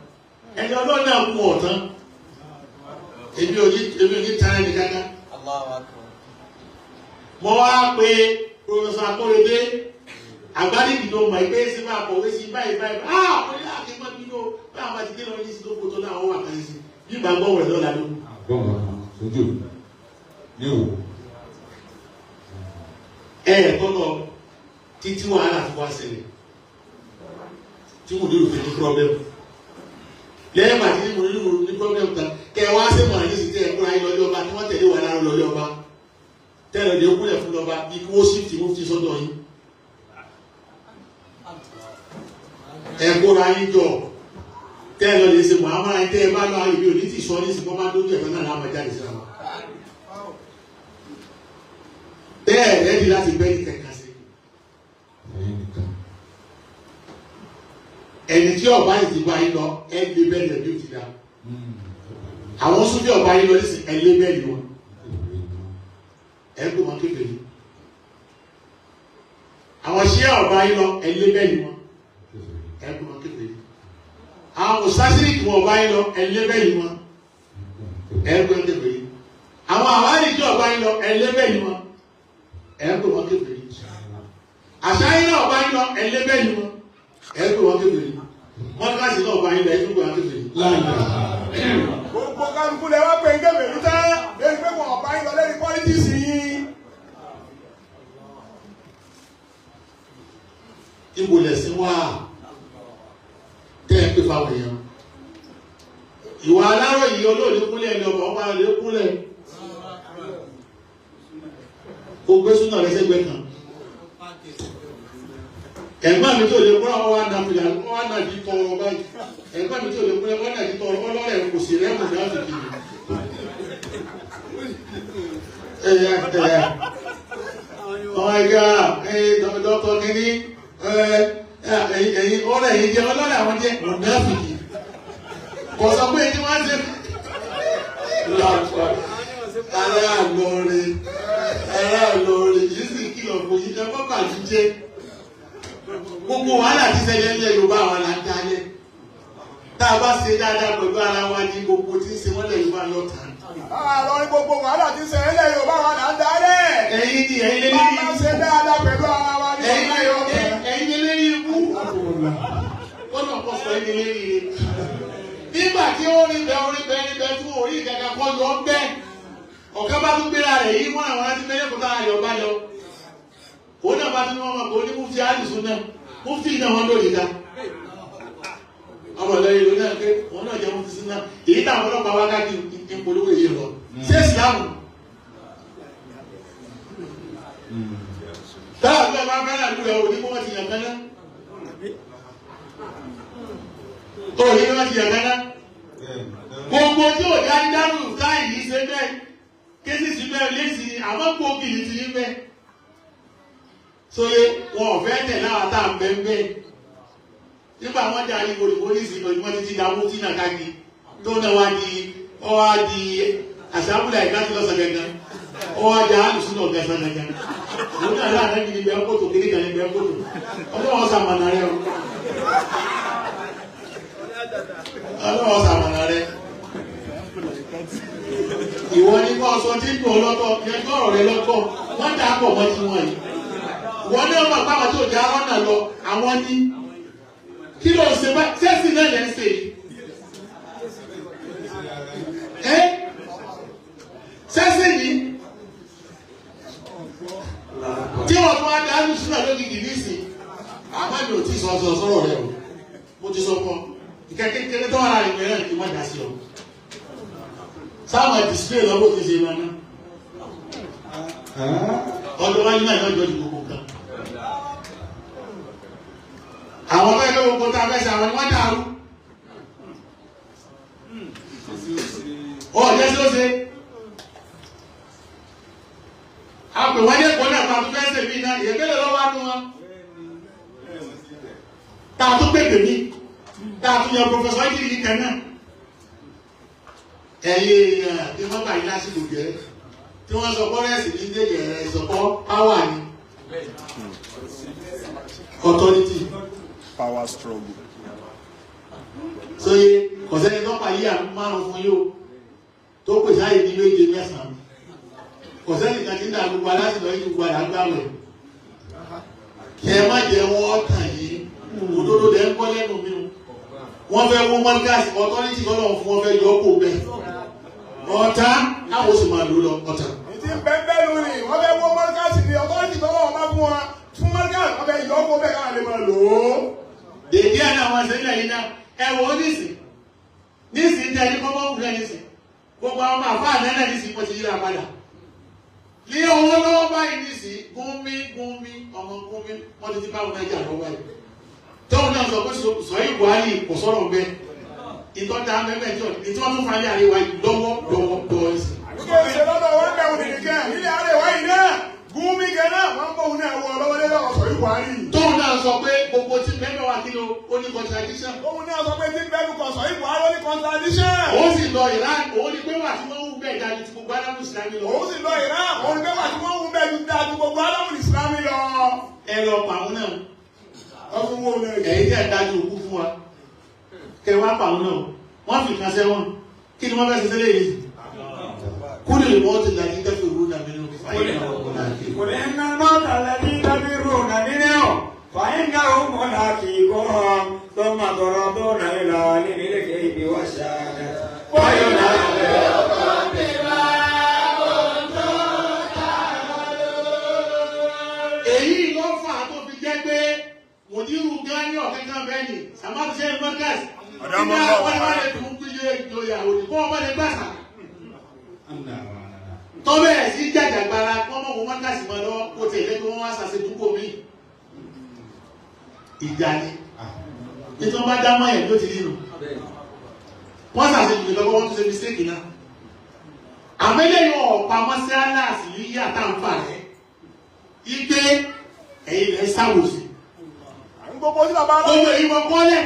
Ẹni ọlọ́ọ̀ni náà kú ọ̀tán. Èmi ò ní tara ẹni kankan. Mo wá pe Prọfẹ̀sọ̀ Akóredé àgbáríjì ló mọ̀ ẹgbẹ́ sí máa kọ̀wé sí báyìí báyìí. Ah! Mo ní láti mọ́ nínú bí àwọn àti dé lọ ní sí tó kó tó náà wọ́n wà kan sí. Bí ìgbà gbọ́ wẹ̀ lọ́la ló. Sojú ní wò. Ẹ ẹ̀ tọ́lọ títí wàhálà fi wá ṣẹlẹ̀ tí mo nílò fi ní pírọ́blẹ́mù. Lẹ́yìn ìgbà tí mo nílò ní pírọ́blẹ́mù tán, kẹ wá sí mọ̀ ní sí tẹ́ ẹ kúra yín lọ́lé ọba tí wọ́n tẹ̀lé wà lára lọ́lé ọba. Tẹ́lẹ̀ lè kúlẹ̀ fún lọ́ba bí kí wọ́n sì tí wọ́n fi sọ́dọ̀ yín. Ẹ kóra yín jọ tẹ́lẹ̀ lè ṣe mọ̀hámàrà yín tẹ́ ẹ bá lọ ayé mi ò ní ti sọ ní ìsìnkú bá dójú ẹ̀fọ́ náà láwọn jáde síra wọn. Bẹ́ẹ̀ rẹ́dí láti bẹ́ẹ̀ ní kẹ̀kẹ́ sí. Ẹni tí ọba yìí ti bá yín lọ, ẹ lé bẹ́ẹ̀ lẹ̀ bí ó ti dá. Àwọn súnfẹ́ ọba yín lọ nísìn ẹ lé bẹ́ẹ̀ ni wọn. Ẹ gbé wọn kékeré. Àwọn ṣíà ọba yín lọ, ẹ lé bẹ́ẹ̀ ni wọn. Ẹ gbé wọn kékeré. Àwọn mùsásírìkì wọn ọba yín lọ, ẹ lé bẹ́ẹ̀ ni wọn. Ẹ gbé wọn kékeré. Àwọn àwárí tí ọba yín lọ, ẹ lé bẹ́ẹ̀ ni wọn. Ẹ gbé wọn kékeré. Àṣà yín náà ọba yín lọ, ẹ lé bẹ́ẹ̀ ni wọn. Ẹ gbé wọn kékeré. Mọ́tíkàsì náà ọba yín lọ, ẹ tún gbé wọn kékeré. Gbogbo kálukú lẹ wá pé ń gẹ̀mẹ̀ ní tán, lórí pé wọn ọ̀bá yín lọ lórí politics yín. Ibo lẹ̀sìn wà tẹ́ ẹ pé fáwọn èèyàn. Ìwà aláró yìí olóòlù kúnlẹ̀ ẹni ọba ọba lè kúnlẹ̀. Kò gbé súnà rẹ sẹ́gbẹ́ kan. Ẹ̀gbọ́n mi tó lè kúrò wọn wá nà fìlà wọn wá nà di tọrọ báyìí. Ẹ̀gbọ́n mi tó lè kúrò wọn nà di tọrọ ọlọ́rẹ̀ kò sí rẹ́mù náà fi kiri. Ẹ̀yà ẹ̀yà. Oh my God, ẹ̀yin dọ́kítọ̀ kínní ẹ̀yin ọ̀rẹ́ yìí jẹ́ ọlọ́rẹ̀ àwọn jẹ́ mùnáfìkì. Kò sọ pé ẹni wọ́n ṣe. Ará Ìlọrin, ará Ìlọrin yìí sì kìlọ̀ fún yín, ẹ má bàjú jẹ́. Gbogbo wàhálà tí ṣẹlẹ̀ ń lẹ̀ Yorùbá àwọn là ń dalẹ̀. Tá a bá ṣe dáadáa pẹ̀lú ara wa ní gbogbo tí ń ṣe wọ́n lẹ̀ Yorùbá lọ́ta. Àlọ́ ní gbogbo wàhálà tí ṣẹlẹ̀ ń lẹ̀ Yorùbá wa là ń dalẹ̀. Ẹ̀yin ni ẹ̀yin lé Bá a bá ṣe dáadáa pẹ̀lú ara wa ní ọ̀la Yorùbá. Ẹ̀yin lé ní ibú. Ó náà kọ́ sọ ẹ̀yin lé ní ire. Nígbà tí ó rí bẹ́ẹ̀ orí bẹ́ẹ̀ rí bẹ́ẹ̀ fún orí ìkẹ̀kẹ́ kọ́ yọ ọ́ bẹ́ẹ̀. Ọ̀gá bá tún gbéra rẹ̀ yìí wọ́n àwọn láti mẹ́lẹ́ kó tára yọ̀ bá yọ. Òun náà bá tún wọ́n mọ̀ pé ó ní mufti Alùsùn náà. Mufti náà wọ́n lóye ká. Ọmọ ìlọrin ìlú náà pé òun náà jẹ́ mufti sí náà. Èyí táwọn ọlọ́pàá wá káàkiri ń polówó èyí lọ. Ṣé Ìsìlámù? Táwọn àgbẹ̀ máa fẹ́ràn àdúrà òní kó wọ́n ti yàn kánná. Òní kó wọ́n ti yàn kánná. Gbogbo tí ò dá dárò táì yìí ṣe bẹ́ẹ̀ kéṣì sí bẹ́ẹ̀ léṣì ni àmọ́ gbòógì yìí ti ní bẹ́ẹ̀. Sóye wọn ò fẹ́ tẹ̀ láwa tá à ń bẹ́ ń bẹ́ẹ̀. Nígbà wọn dá ariwo ìwọ ní ìsìn ìwọ́n ti ti da mú tí nàka kí tó náà wá di ọ wá di àṣàbùdà ìgbà tí lọ́sàn gangan ọ wá di alùsùn náà gàṣà gangan. Òun náà láàrin ní ibẹ̀ kótó kékeré kan ní ibẹ̀ kótó. Ọlọ́wọ́ sàmànà rẹ o. Ọlọ́wọ́ sàmànà rẹ. Ìwọ ni kọ́ sọ tí ń dùn ọlọ́tọ̀ yẹn ọ̀rọ̀ rẹ lọ́tọ̀ wọ́n dà pọ̀ mọ́ ti wọ̀nyí. Ìwọ ní ọmọ àpáwọn tó já ọ̀nà lọ àwọn ní. Kí ló ń ṣe bá ṣẹ́sì náà lẹ́ ń ṣe yìí? Ẹ́ ṣẹ́sì yìí tí wọ́n tún wá dá lùsùn náà lógìkì nísìn. Àmọ́ mi ò tí tí sọ sọ sọ̀rọ̀ rẹ o. Mo ti sọ fún ọ. Ìkẹ́ kékeré tó wà láàrin ìgbẹ́ náà kì í má dá sí ọ. Sáwọn display lọ́wọ́ ti ṣe máa ná. Ọdún wájú náà lọ́jọ́ ju gbogbo nǹkan. Àwọn ọmọ ẹgbẹ́ gbogbo tá a fẹ́ ṣe àwọn ni wọ́n dàrú. Ó jẹ́ sí ó ṣe. A pè wọ́n ní ẹ̀kọ́ náà pàtó fẹ́ ṣe mí náà, ìyẹn lọ́wọ́ á nú wọn. Tá a tún pèpè mí, tá a tún yan Prọfẹ̀sọ̀ Ìdírí yìí kan náà. Ẹ̀yin èèyàn tí wọ́n gbà yín lásìkò jẹ́, tí wọ́n sọ kọ́rẹ́sì ní déjì ẹ̀rẹ́ ìsọ̀kọ́ páwà ni. Authority. Power struggle. Sóye kọ̀sẹ́ni tó pa yíyà márùn fún yóò tó pèsè àyè ní méje mẹ́sàn-án. Kọ̀sẹ́ni kan ti ń dà gbogbo aláṣẹ yìí gbogbo àdágbàwẹ̀. Kẹ má jẹ́ wọ́n tàn yín, òdodo dẹ̀ ń kọ́ lẹ́nu mi o. Wọ́n fẹ́ wọ́n mọ́tíkàsì authority kọ́ lọ́wọ́ fún wọn fẹ́ yọ kó bẹ́ẹ̀. Ọ̀tá káwọn sì máa lò lọ ọ̀tá. Ìdí bẹ́ẹ̀ lórí wọ́n fẹ́ wọ́n mọ́tíkàsì ni authority tọ́lọ́ wọn bá fún wọn fún mọ́tíkàsì wọ́n fẹ́ yọ kó bẹ́ẹ̀ káwọn lè máa lò ó. Dèdí ẹ̀ náà wọ́n ṣe nílẹ̀ yìí náà ẹ wò ó nísìn nísìn tẹ ẹni kọ́kọ́ wúlẹ̀ nísìn gbogbo àwọn ọmọ àfáà náà nísìn kò ti yíra padà. Ní owó lọ́wọ́ báyìí nísìn gúnmí gúnmí ọmọ gúnmí wọ́n ti ti bá wọn náà jà lọ́wọ́ báyìí. Tóun náà sọ pé sọ Buhari kò sọ̀rọ̀ bẹ́ẹ̀. Ìtọ́ta mẹ́mẹ́ tí wọ́n tún falẹ̀ àríwá lọ́wọ́ lọ́wọ́ lọ́wọ́ ẹ̀sìn. Àbíkẹ́ ìṣe lọ́dọ̀ wọn bẹ̀ wò nìkan nílẹ̀ àríwá yìí náà gúnmí gan náà wọ́n bọ̀ òun náà wọ lọ́wọ́ lé lọ́wọ́ sọ Buhari. Tóun náà sọ pé gbogbo tí mẹ́mẹ́ wa kí ló ó ní contradiction. Òun náà sọ pé tí bẹ́ẹ̀ kọ̀ sọ Buhari ó ní contradiction. Ó sì lọ Iran, òun ni pé wà tí wọ́n ń bẹ̀ dájú ti gbogbo alámù ìsìlámì lọ. Òun sì lọ Iran, òun ni pé wà tí wọ́n ń bẹ̀ dájú gbogbo alámù ìsìlámì lọ. Ẹ lọ pa àwọn náà. Ọdún wo ni ẹ̀yin tẹ́ ẹ̀ dájú òkú fún wa. Kẹ wá pa àwọn náà. Wọ́n fi kan sẹ́wọ̀n. Kí ni wọ́n fẹ́ ṣe sílẹ̀ yìí? Kúlè lè mọ́tò ìlàjì tẹ́fẹ̀ òru nàbí nínú fàyè náà wọ́n náà kí. قل إن الموت الذي تفرون منه فإنه ملاقيكم ثم تردون إلى عالم الغيب والشهادة فينبئكم بما كنتم تعملون. Èyí ló fà á tó fi jẹ́ pé mùdírù gani ọ̀kankan bẹ́ẹ̀ ni sàmáàtì ṣe mọ́kàs. Nígbà wọ́n bá lè dùn kí yé ìjòyàwó ni kó wọ́n bá lè gbàsà. Tọ́bẹ̀ sí jàjàgbara kọ́ mọ́ wọn mọ́kàsí mọ́ lọ́wọ́ kó tẹ̀lé kí wọ́n wá ṣàṣe dúpọ̀ mí. Ìjà ni. Nítorí wọ́n bá dá mọ́ ẹ̀ ló ti rí nù. Wọ́n ṣàṣe jù lọ́wọ́ wọ́n tún ṣe mistake náà. Àmẹ́lẹ́yìn ọ̀pá mọ́sálásì yíyá táǹfà rẹ̀. Ike ẹ̀yin lẹ́ sáwòsì. Gbogbo tí bàbá Gbogbo èyí mọ kọ́lẹ̀.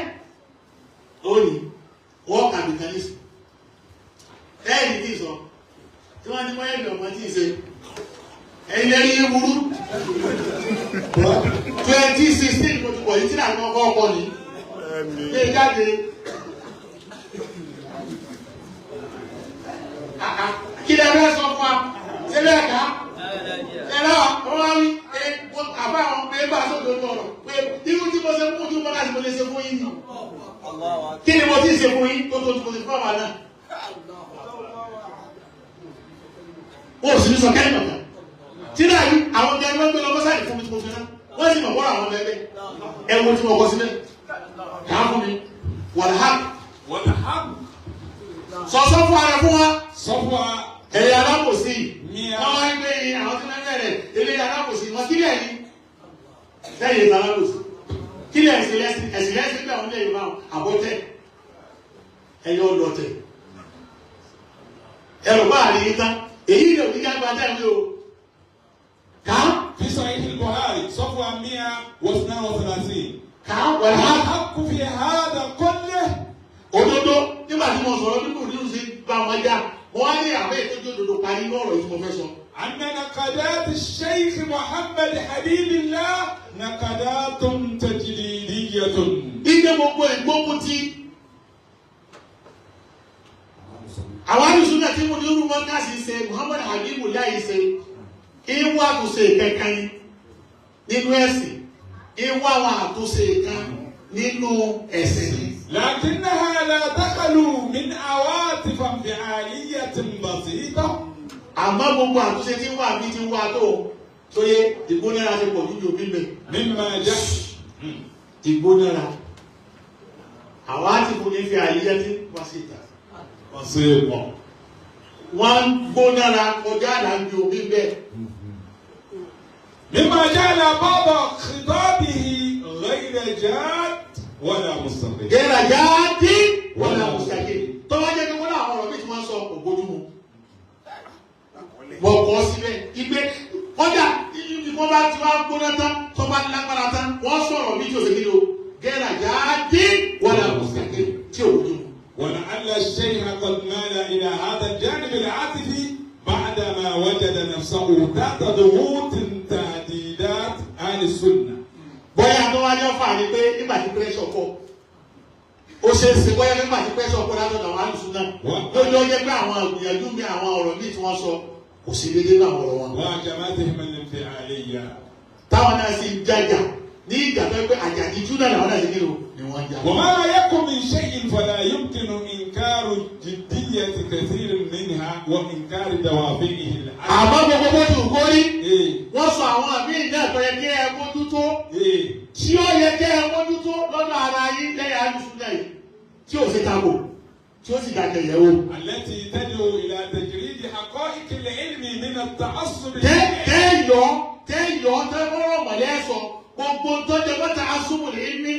Ó ní wọ́n kàbí kan nísì. Ẹ̀yìn tí sọ, tí wọ́n ní mọ́yẹ́bì ọmọ tí ì ṣe. Ẹ̀yin lẹ́rí yín burú. 2016 mo ti pọ̀ yìí tí làwọn ọkọ̀ ọkọ̀ ni. Lé jáde. Kí lẹ fẹ́ sọ fún wa? Ṣé bẹ́ẹ̀ ká? Ẹ̀rọ wọ́n wí àbá àwọn ọmọ ẹgbẹ́ àsọ̀dọ̀ ní ọ̀rọ̀ pé irú tí mo ṣe fún ojú mọ́lá tí mo lè ṣe fún yín ni. Kí ni mo ti ṣe fún yín tó tó tí mo ṣe fún àwọn náà? Ó sì ní sọ kẹ́lí bàtà. Tí náà yí àwọn ọmọ ẹgbẹ́ gbé lọ mọ́sáàdì fún mi tí mo fi rán. Wọ́n sì mọ̀ bọ́rọ̀ àwọn ọmọ ẹgbẹ́. Ẹ wo tí mo kọ sílẹ̀. Kà á fún mi. Wàlháp. Sọ̀sọ́ fún ara fún wa. Sọ́fà. Ẹ̀yà alábòsí. Wọ́n wá ń gbé àwọn tí wọ́n bẹ̀rẹ̀ ilé alábòsí wọn kílẹ̀ ni. Lẹ́yìn ìta alábòsí. Kílẹ̀ ẹ̀sìn lẹ́sìn ẹ̀sìn lẹ́sìn bí àwọn ilé Yorùbá àbọ̀tẹ̀. Ẹ̀yọ ọlọ́tẹ̀. Ẹ̀rù bá àrí yín tán. Èyí ni òní jágba dẹ́rù o. Ká. في صحيح البخاري صفحة 132. Ká wẹ̀rẹ̀. والحق في هذا كله. Òdodo nígbà tí mo sọ̀rọ̀ bí kò ní ṣe bá wọn já. Mo wá ní àwọn ètò ìjọ òdodo parí ní ọ̀rọ̀ yìí tí mo fẹ́ sọ. أن نقدات الشيخ محمد حبيب الله نقدات تجديدية. Ike gbogbo ìgbógun ti àwọn àdùsùn náà tí mo ní irú mọ́kàsí ṣe Muhammad Habibu láì ṣe ìwà àtúnṣe kankan nínú ẹ̀sìn ìwà àwọn àtúnṣe kan nínú ẹ̀sìn. لكنها لا تخلو من عواطف انفعالية بسيطة. Àmọ́ gbogbo àtúnṣe tí wà bí ti wà tó tó yé ìgbónára ti pọ̀ jújù omi mẹ́. مما جاء Ìgbónára. Àwọn àti kò ní fi àyíyá tí wọ́n sì tà. Wọ́n sì pọ̀. Wọ́n ń gbónára kọjá àlàbí omi bẹ́ẹ̀. مما جعل بعض خطابه غير جاد ولا مستقيم. غير جاد ولا مستقيم. Tó bá jẹ́ pé wọ́n láwọn ọ̀rọ̀ mi tí wọ́n sọ kò bójú mu. Wọ́n kọ́ síbẹ̀ ìgbé kọjá ibi wọ́n bá ti wá gbóná tán tó bá lágbára tán wọ́n sọ̀rọ̀ mi tí o sì kí ni o. غير جاد ولا مستقيم tí ò bójú mu. ولعل الشيخ قد مال إلى هذا الجانب العاطفي بعدما وجد نفسه تحت ضغوط تهديدات أهل السنة. Bóyá tó wájú ọ̀fà ni pé nígbà tí pírẹ́sọ̀ kọ ó ṣe é ṣe bóyá nígbà tí pírẹ́sọ̀ kọ látọ̀dọ̀ àwọn alùsùn náà lójú ọjọ́ pé àwọn ìgbìyànjú mi àwọn ọ̀rọ̀ míì tí wọ́n sọ kò sí déédéé náà ọ̀rọ̀ wọn. وهجماتهم الانفعالية. Táwọn náà sì ń jàjà ní ìjà tó pé àjàdíjú náà làwọn náà ṣe kíni o ni wọ́n ń jà. وما يكن من شيء فلا يمكن إنكار جدية كثير منها وإنكار دوافعه. Àmọ́ gbogbo bó ti wù kó rí wọ́n sọ àwọn àmì náà tó yẹ kí ẹ mójútó tí ó yẹ kí ẹ mójútó lọ́dọ̀ ara yín lẹ́yìn alùsùn náà yìí tí ò sí tako tí ó sì dàgbẹ̀ yẹ̀ wò. التي تدعو إلى تجريد حقائق العلم من التعصب. Tẹ́yọ̀ tẹ́yọ̀ tẹ́fọ́rọ̀ mọ̀lẹ́ sọ gbogbo tó jẹ mọ́ tàásùmù ní ní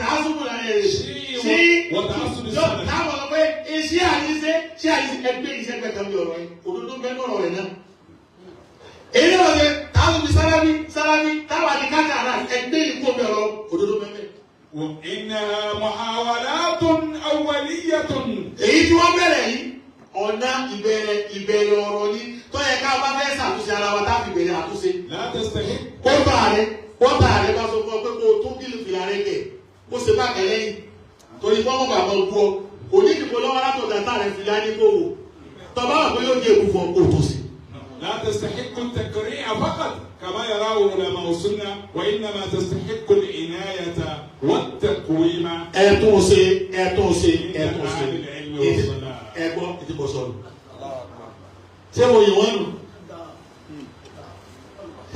tàásùmù ní sí táwọn sọ pé iṣẹ́ àyíṣe ṣé àyíṣe ẹgbẹ́ iṣẹ́ gbẹ kan bí ọ̀rọ̀ yìí òdodo bẹ́ẹ̀ lọ́rọ̀ rẹ̀ náà. Èyí náà ṣe tàásùmù sálábí sálábí táwọn àti káàkiri àrà ẹgbẹ́ ìkó bí ọ̀rọ̀ òdodo bẹ́ẹ̀ bẹ́ẹ̀. وإنها محاولات أولية. Èyí tí wọ́n bẹ̀rẹ̀ yìí ọ̀nà ìbẹ̀rẹ̀ ìbẹ̀rẹ̀ ọ̀rọ̀ ni tó yẹ ká bá fẹ́ ṣàtúnṣe ara wa tá a fi bẹ̀rẹ̀ àtúnṣe. لا تستحق. Kóta rẹ bá sọ fún ọ pé kó o tún bílù fìlà rẹ kẹ̀ kó ṣe bá kẹlẹ́ yìí torí fọ́nmọ́ bàbá bu ọ kò ní ìdìbò lọ́wọ́ látọ̀dá tá rẹ fìlà ní kó wò tọ́ba wà pé yóò di èkú fún ọ kó o tó sí. لا تستحق التكريع فقط كما يراه علماء السنة وإنما تستحق العناية والتقويم. Ẹ̀tún ṣe ẹ̀tún ṣe ẹ̀tún ṣe ẹ̀gbọ́n ìdìbò sọ̀rọ̀ ṣé mo yìn wọ́n nù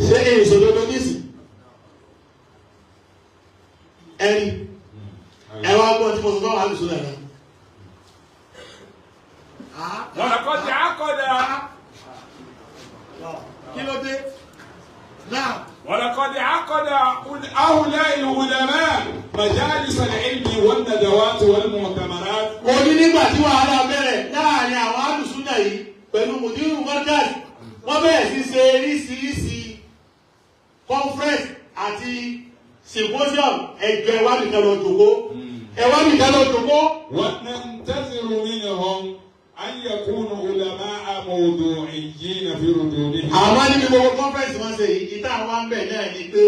ṣé èyí sòdodo nísì ẹni ẹ wá gbọ́ tí mo sọ fáwọn àlùsùn náà. ولقد عقد Kí ló dé náà. ولقد عقد هؤلاء العلماء مجالس العلم والندوات والمؤتمرات. Ó ní nígbà tí wàhálà bẹ̀rẹ̀ láàrin àwọn alùsùnà yìí pẹ̀lú mùdírù Markaz wọ́n bẹ̀rẹ̀ sí ṣe oríṣiríṣi conference àti symposium ẹjọ́ ẹwà nìkan lọ jòkó ẹwà nìkan lọ jòkó. وننتظر منهم أن يكونوا علماء موضوعيين في ردودهم. Àwọn níbi gbogbo conference wọn ṣe yìí ìta àwọn ń bẹ̀ náà ni pé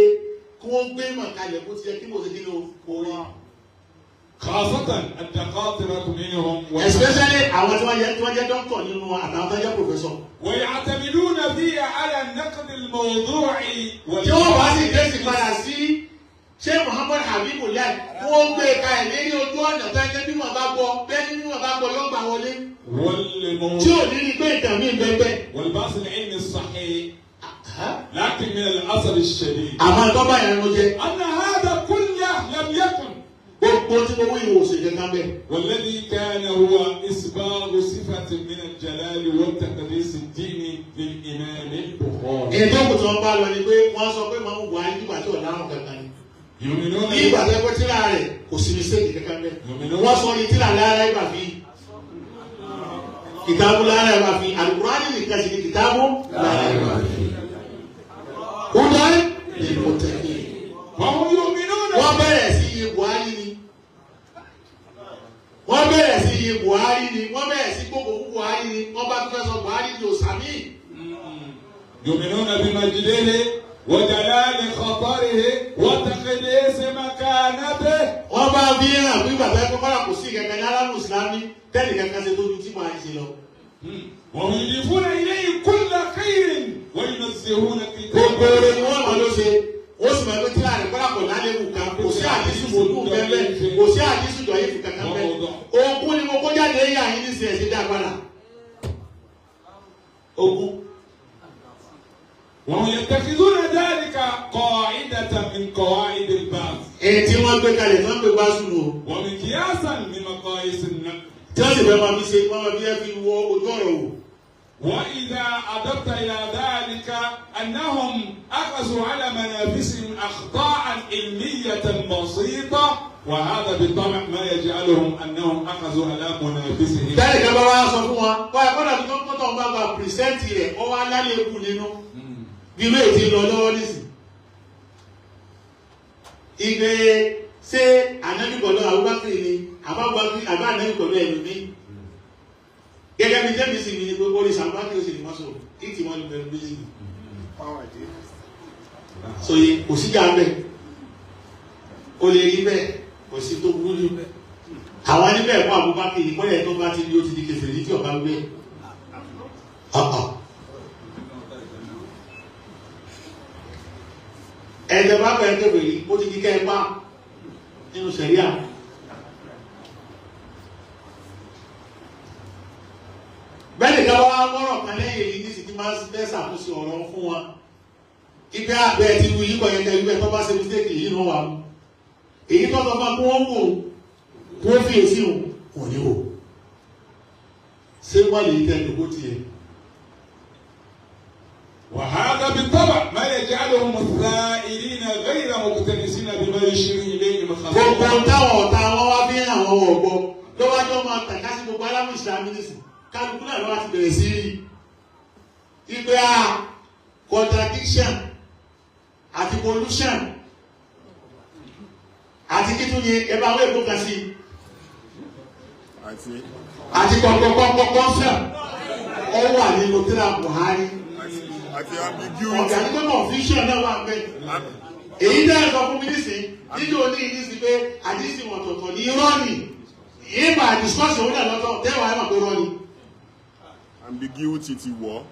kí wọ́n gbé mọ̀ kalẹ̀ bó ti yẹ kí mo ṣe kí ni o kò rí. خاصة الدكاترة منهم. Especially àwọn tí wọ́n jẹ́ doctor nínú àtàwọn tó jẹ́ professor. ويعتمدون فيها على النقد الموضوعي. Tí wọ́n bá sì dé sí padà sí ṣé Muhammad Habibu láì wọ́n gbé ka ẹ̀ lérí ojú ọ̀nà tó ẹgbẹ́ bí wọ́n bá gbọ́ bẹ́ẹ̀ ni wọ́n bá gbọ́ yóò gbà wọlé. Tí ò ní rí pé ìtàn mi bẹ́ẹ̀. والبحث العلمي الصحيح لكن من الأسف الشديد. Àmọ́ tó bá yẹn ló jẹ́. أن هذا كله لم يكن. Gbogbo tí mo wí ìwòsàn kankan bẹ́ẹ̀. والذي كان هو إسباغ صفة من الجلال والتقديس الديني للإمام البخاري. Ètò òkú tí wọ́n bá lọ ni pé wọ́n sọ pé màá wà nígbà tí ọ̀daràn kankan ni. يؤمنون Ní ìgbà tó ẹgbẹ́ tíra rẹ̀ kò sí mistake kankan bẹ́ẹ̀. Wọ́n sọ ní tíra lára ìgbà fi kìtàbù lára ìgbà fi Al-Qur'ani nìkan sì ni kìtàbù lára ìgbà fi. Hudan lil muttaqin. وهم يؤمنون. Wọ́n bẹ̀rẹ̀ sí iye Buhari ni. Wọ́n bẹ̀rẹ̀ sí iye Buhari ni. Wọ́n bẹ̀rẹ̀ sí gbogbo fún Buhari ni. Wọ́n bá tún fẹ́ sọ Buhari ni òsàmì. يؤمنون بمجده وجلال خطره وتقديس مكانته. Wọ́n bá bí hàn bí bàbá ẹ̀kọ́ kọ́lá kò sí kankan ní alámù ìsìlámì tẹ́lẹ̀ kankan ṣe tójú tí Buhari ṣe lọ. وهم يضيفون إليه كل خير وينزهون Gbogbo كتابه. oore ni wọ́n mọ̀ ló ṣe. Ó sì máa ń gbé tíra rẹ̀ kọ́lá kò lálébù kan. Kò sí àdísù mòdù bẹ́ẹ̀ kò sí àdísù dọ̀yìfù kankan bẹ́ẹ̀. Ogún ni mo kó jáde yà yín ní sẹ̀ ṣe dá padà. Ogún. وهم يتخذون ذلك قاعدة من قواعد البحث. Èyí tí wọ́n gbé kalẹ̀ tí wọ́n gbé gbásùn o. ومقياسا لمقاييس النقد. Tí wọ́n sì fẹ́ máa fi ṣe wọ́n máa fi ẹ́ fi wọ ojú ọ̀rọ̀ wò. وإذا أضفت إلى ذلك أنهم أخذوا على منافسهم أخطاء علمية بسيطة وهذا بالطبع ما يجعلهم أنهم أخذوا على منافسهم. Bẹ́ẹ̀ni kan bá wá sọ fún wa, kọ́ ẹ kọ́dà tó kọ́tọ̀ ń bá gba pìrìsẹ́ǹtì rẹ̀, ó wá lálẹ́kù nínú. Bí ilé ti lọ lọ́wọ́ nísìn. Ìgbé ṣé ànábì pẹ̀lú Abubakar ni àbá ànábì pẹ̀lú ẹlòmí. Gẹ́gẹ́ bí Jẹ́mi sì ni gbogbo orí Sàmbákì ó sì ní mọ́sọ̀, kí tí wọ́n lè bẹ̀rù méjì ni. Sòye kò síjà bẹ́ẹ̀, ó lè rí bẹ́ẹ̀, kò sí tó burú jù bẹ́ẹ̀. Àwọn níbẹ̀ ẹ̀kọ́ Abubakar ní kọ́lẹ̀ tó bá ti ní ó ti di kèfèrí tí ọba ń gbé. Ẹ̀jẹ̀ bá pẹ̀lú kèfèrí ó ti di kẹ́ẹ̀pá nínú sẹ̀ríà. Bẹ́ẹ̀ni ká wá mọ́rọ̀ kan lẹ́yìn èyí ní sì ti máa ń fẹ́ ṣàkóso ọ̀rọ̀ fún wa. Ibẹ̀ àbẹ̀ ti wù yíkọ̀ yẹn tẹ́ ibẹ̀ tó bá ṣe mistake yìí ló wà mú. Èyí tó sọ fún wa kó wọ́n wò ó kó fi èsì o kò ní o ṣé wọ́n lè tẹ ìdókò tiẹ̀. وهذا بالطبع ما يجعلهم الثائرين غير مكتنسين بما يشير إليه Gbogbo الخصم. táwọn ọ̀tá wọn wá bí àwọn ọ̀gbọ́ lọ́wọ́jọ́ máa tàka sí gbogbo alámù ìsìlámù nísìn kálukú náà lọ́wọ́ ti bẹ̀rẹ̀ sí rí ìgbé a contradiction àti pollution àti kí tún ni ẹ bá wọ́n èkó kan sí àti kọ̀kọ̀kọ̀kọ̀kọ̀sẹ̀ ọ wà nínú tíra Buhari ọ̀gá ní pé confusion náà wà bẹ́ẹ̀. Èyí dẹ́ sọ fún mi nísìn níjó ní ìdí pé àdísì wọn tọ̀tọ̀ ní irọ́ ni ìbá discourse òun náà lọ́tọ̀ tẹ́wàá ẹ̀ mọ̀ pé irọ́ ni. Ambiguity ti wọ̀.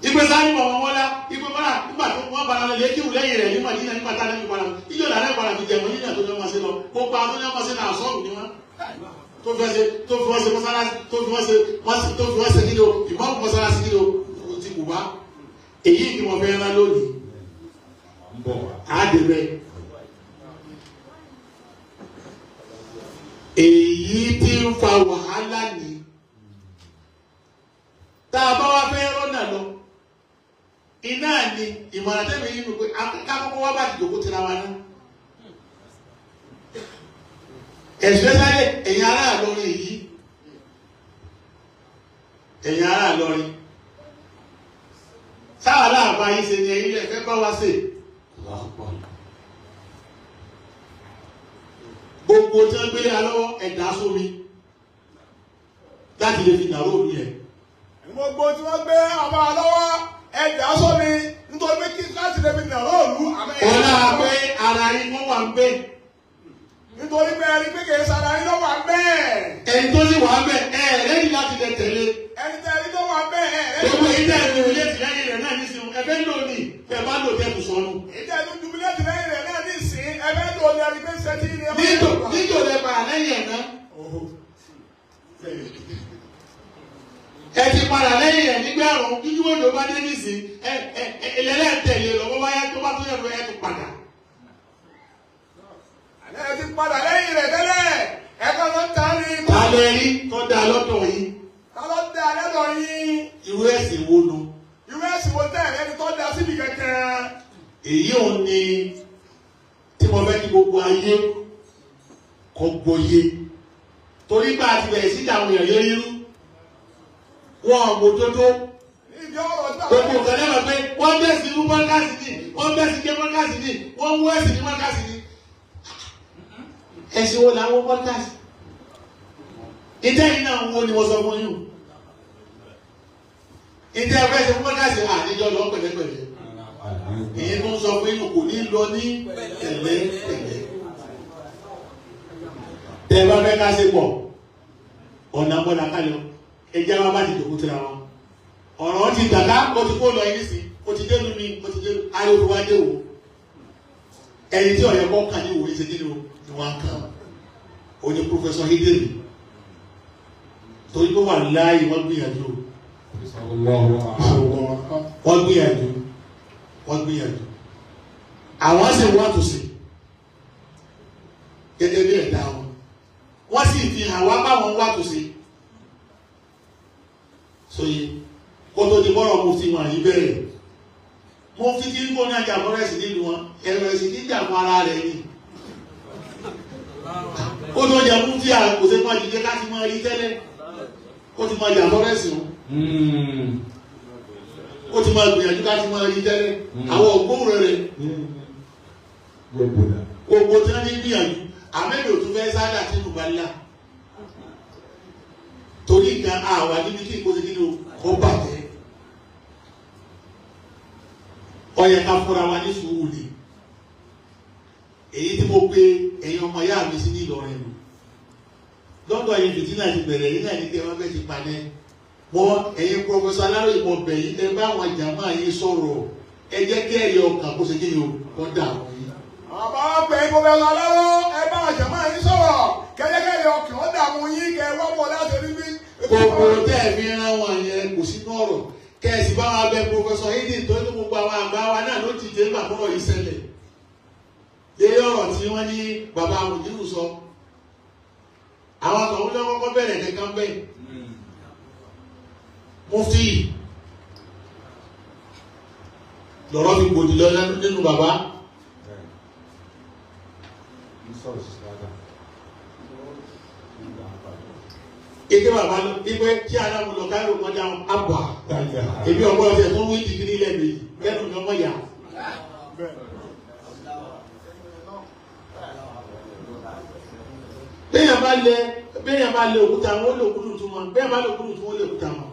Ìgbé sáré bọ̀ wọn wọ́lá ìgbé bọ́lá nígbà tó wọ́n bára lọ lékìwù lẹ́yìn rẹ̀ nígbà yíyá nígbà táwọn ẹni padà ìjọ làárẹ̀ padà fi jẹ̀mọ́ yíyá tó ní ọmọ sí lọ gbogbo àwọn tó ní ọmọ sí náà sọ́ọ̀rù ni wọ́n tó fi wọ́n ṣe tó fi wọ́n ṣe mọ́sálásí tó fi wọ́n ṣe tó fi wọ́n ṣe kíni o ìmọ̀ọ́mù mọ́sálásí kíni o ti kù wá èyí ni wọ́n fẹ́ rán lónìí àdìrẹ èyí tí ń fa wàhálà ní tá a bá wá fẹ́ rọ́nà lọ iná ni ìmọ̀ràn tẹ́mi nínú pé akọ́kọ́ wá bá ti jòkó tira wa ná especially ẹ̀yin ará Ìlọrin yìí ẹ̀yin ará Ìlọrin sáwà láàbá yìí ṣe ni ẹ̀yin lè fẹ́ bá wa ṣe. Gbogbo tí wọ́n gbélé alọ́wọ́ ẹ̀dá sómi láti lè fi nàró òní ẹ̀. Gbogbo tí wọ́n gbé ọba lọ́wọ́ ẹ̀dá sómi nítorí pé kí láti lè fi nàró òlu. Ọlá pé ara yín wọ́n wà ń bẹ̀. Nítorí pé ẹni pé kìí sara yín ló wà ń bẹ̀. Ẹni tó sì wà ń bẹ̀ ẹ lẹ́yìn láti lè tẹ̀lé. Ẹni tẹ́ ẹni tó wà ń bẹ̀ ẹ lẹ́yìn. Gbogbo èyí tẹ̀ ẹni òye tì lẹ́yìn rẹ̀ náà nísìnyí ẹ fẹ́ lò ní ẹ bá lò tẹ́ tù sọnù. Èyí tẹ́ ẹni dùbúlẹ̀tì lẹ́yìn rẹ̀ náà nísìnyí ẹ fẹ́ lò ní ẹni pé sẹ́tì ní ẹ má Níjò lẹ padà lẹ́yìn ẹ̀ náà. Ẹ ti padà lẹ́yìn ẹ̀ nígbàrún dúdú òjò bá dé nísìn ẹ ẹ ẹlẹ́tẹ̀lé lọ́wọ́ báyá tó bá tó yẹ lọ ẹ tún padà. Ẹ ti padà lẹ́yìn rẹ̀ tẹ́lẹ̀ ẹ kọ́ ló ń ta ní. Ta lẹ rí tó dá lọ́tọ̀ yìí? Ta ló dá lọ́dọ̀ yín? Irú ẹ̀sìn wo nu? Irú ẹ̀sìn wo tẹ̀ ẹni tó dá síbi kankan? Èyí ò ní tí mo fẹ́ kí gbogbo ayé kó gbọ́yé. Torí pé a ti bẹ̀rẹ̀ sí àwọn èèyàn yẹn rírú. Wọ́n ò mójótó. Ìdí ọ̀rọ̀ tí Gbogbo nǹkan lẹ́wọ̀n pé wọ́n bẹ̀ sí irú mọ́kàsí ni, wọ́n bẹ̀ sí ké mọ́kàsí ni, wọ́n mú ẹ̀sìn ní mọ́kàsí ni. Ẹ̀sìn wo làwọn mọ́kàsí? Ìdẹ́ yìí náà ń wo ni wọ́n sọ fún yín. Ìdẹ́ ẹ̀fẹ́ ṣe fún mọ́kàsí àníjọ́ lọ pẹ̀lẹ́pẹ̀lẹ́. Èyí tó ń sọ fún yín kò ní lọ ní tẹ̀lẹ́tẹ̀lẹ́. Tẹ́ ẹ bá fẹ́ ká ṣe pọ̀, ọ̀nà bọ́lá kálọ̀, ẹ jẹ́ wá bá ti jòkó tira wọn. Ọ̀rọ̀ ti dàgbà, ó ti kó lọ ẹni sí, ó ti dénú mi, ó ti dénú, ariwo wá dé wò. Ẹni tí ọ̀yẹ́ kọ́ kàn ní ìwòye ṣe kí ni o, ni wọ́n á kàn. Ó ní Pòfẹ́sọ̀ Hídèrè. Torí pé wà láàyè wọ́n gbìyànjú. Wọ́n gbìyànjú. Wọ́n gbìyànjú. Àwọn sì wọ́n àtúnṣe. gẹ́gẹ́ bí ẹ̀dá wọn. Wọ́n sì fi hàn wá báwọn wá tó ṣe. Sóye kó tó di bọ́rọ̀ mufti wọn yìí bẹ̀rẹ̀. Mufti tí ń kó ní ajá fọ́rẹ́sì nílùú wọn, ẹ̀rọ ẹ̀sìn tí ń jà fún ara rẹ̀ ni. Ó tó jẹ mufti kò sí máa jíjẹ ká ti máa rí tẹ́lẹ̀. Ó ti máa jà fọ́rẹ́sì wọn. Ó ti máa gbìyànjú ká ti máa rí tẹ́lẹ̀. Àwọn ògbóhùn rẹ̀ gbogbo tí wọ́n ní gbìyànjú. Àmẹ́lò tó fẹ́ sáádà tí mo bá lá. Torí nǹkan àwà níbi kí nǹkan ṣe kí ni o bàjẹ́. Ó yẹ ká fúnra wa ní sùúrù ni. Èyí tí mo pe ẹ̀yin ọmọ ìyá mi sí ní Ìlọrin nù. Lọ́dọ̀ yìí fìtínà ti bẹ̀rẹ̀ yìí náà ní kí ẹ wọ́n fẹ́ ti panẹ́. Mọ ẹ̀yin Prọfẹsọ Aláròyé mọ bẹ̀ yìí ẹ bá àwọn jàmáà yín sọ̀rọ̀. Ẹ jẹ́ kí ẹ̀yọ ọkàn kó ṣe kí ni o kọ́ dà wọ́n yín. Àbá pé Prọfẹsọ Aláró ẹ bá jàmáà yín sọ̀rọ̀ kẹ́lẹ́kẹ́lẹ́ ọkàn ó dààmú yín kẹ́ wọ́n bọ̀ láti rí bí. Gbogbo tẹ́ ẹ̀ fi rán wọn yẹn kò sínú ọ̀rọ̀. Kẹ̀sì bá wa bẹ Prọfẹsọ Hídì tó ní gbogbo àwọn àgbà wa náà ló dìde nígbà tọ́rọ̀ yìí ṣẹlẹ̀. Lérí ọ̀rọ̀ tí wọ́n ní bàbá Mùdírù sọ. Àwọn àtọ̀hún ló kọ́kọ́ bẹ̀rẹ̀ kankan bẹ́ẹ̀. Mufti lọ̀rọ̀ fi gbòdì lọ nínú bàbá. Ike bàbá ipe tí Adamu lọ káyọ̀ kọjá àbà. Èmi ọ̀gbọ́n ọ̀sẹ̀ tó ń wí dìgírí lẹ́nu yìí kẹ́nu mi ọmọ yà. Béèyàn bá lẹ òkúta wọn ó lè òkúta tún wọn, béèyàn bá lè òkúta tún wọn ó lè òkúta wọn.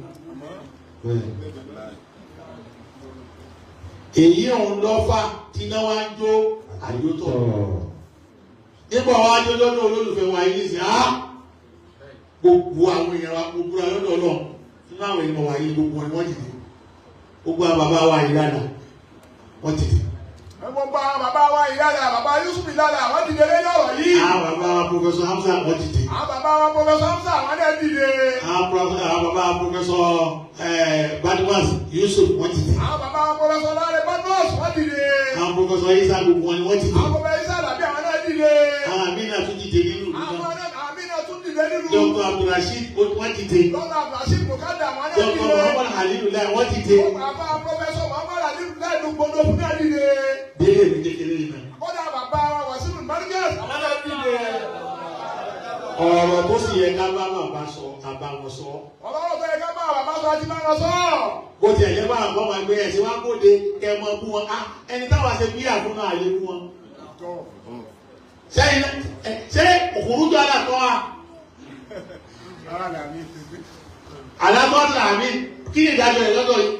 Èyí òun lọ́fà tí iná wá ń jó àjótọ̀. Nígbà wá jó lọ́dọ̀ olólùfẹ́ wa yìí sí á. Gbogbo àwọn èèyàn wa gbogbo ra lọ́dọ̀ Ọlọ́run nínú àwọn èèyàn wa yìí gbogbo wọn ni wọ́n dìde. Gbogbo àwọn bàbá wa yìí lánàá wọ́n dìde. Gbogbo àwọn bàbá wa ìlànà bàbá Yusuf ìlànà wọ́n dìde lórí ọ̀rọ̀ yìí. Àwọn bàbá wa Prọfẹsọ Hamza wọ́n dìde. Àwọn bàbá wa Prọfẹsọ Hamza wọ́n dẹ̀ dìde. Àwọn bàbá wa Prọfẹsọ Badmus Yusuf wọ́n dìde. Àwọn bàbá wa Prọfẹsọ Láre Badmus wọ́n dìde. Àwọn Prọfẹsọ Isa gbogbo wọn ni wọ́n dìde. Àwọn Prọfẹsọ Isa làbí àwọn náà dìde. Àwọn Amina tún dìde nínú ìlú náà. Àwọn Amina tún dìde nínú. Dr. Abdulrasheed wọ́n dìde. Dr. Abdulrasheed Mukada wọ́n náà dìde. Dr. Muhammad Halilullah wọ́n dìde. Bàbá Prọfẹsọ Muhammad Halilullah gbogbo fún náà dìde. Délé mi kékeré yìí náà. Kọ́dà bàbá wa Wàsíù Marcus àwọn náà dìde. Ọ̀rọ̀ tó sì yẹ ká bá bàbá sọ, àbá wọn sọ. Ọ̀rọ̀ tó yẹ ká bá bàbá sọ àti bá wọn sọ. Bó tiẹ̀ yẹ bá àwọn ọmọ ẹgbẹ́ ẹ̀sìn wá kóde kẹ́ ẹ mọ bú wọn. Ẹni táwa ṣe bí àfún náà lè bú wọn. Ṣé òkúrújọ àlàtọ́ wa? Àlàtọ́ làmí kí ni ìdájọ́ rẹ̀ lọ́dọ̀ yìí?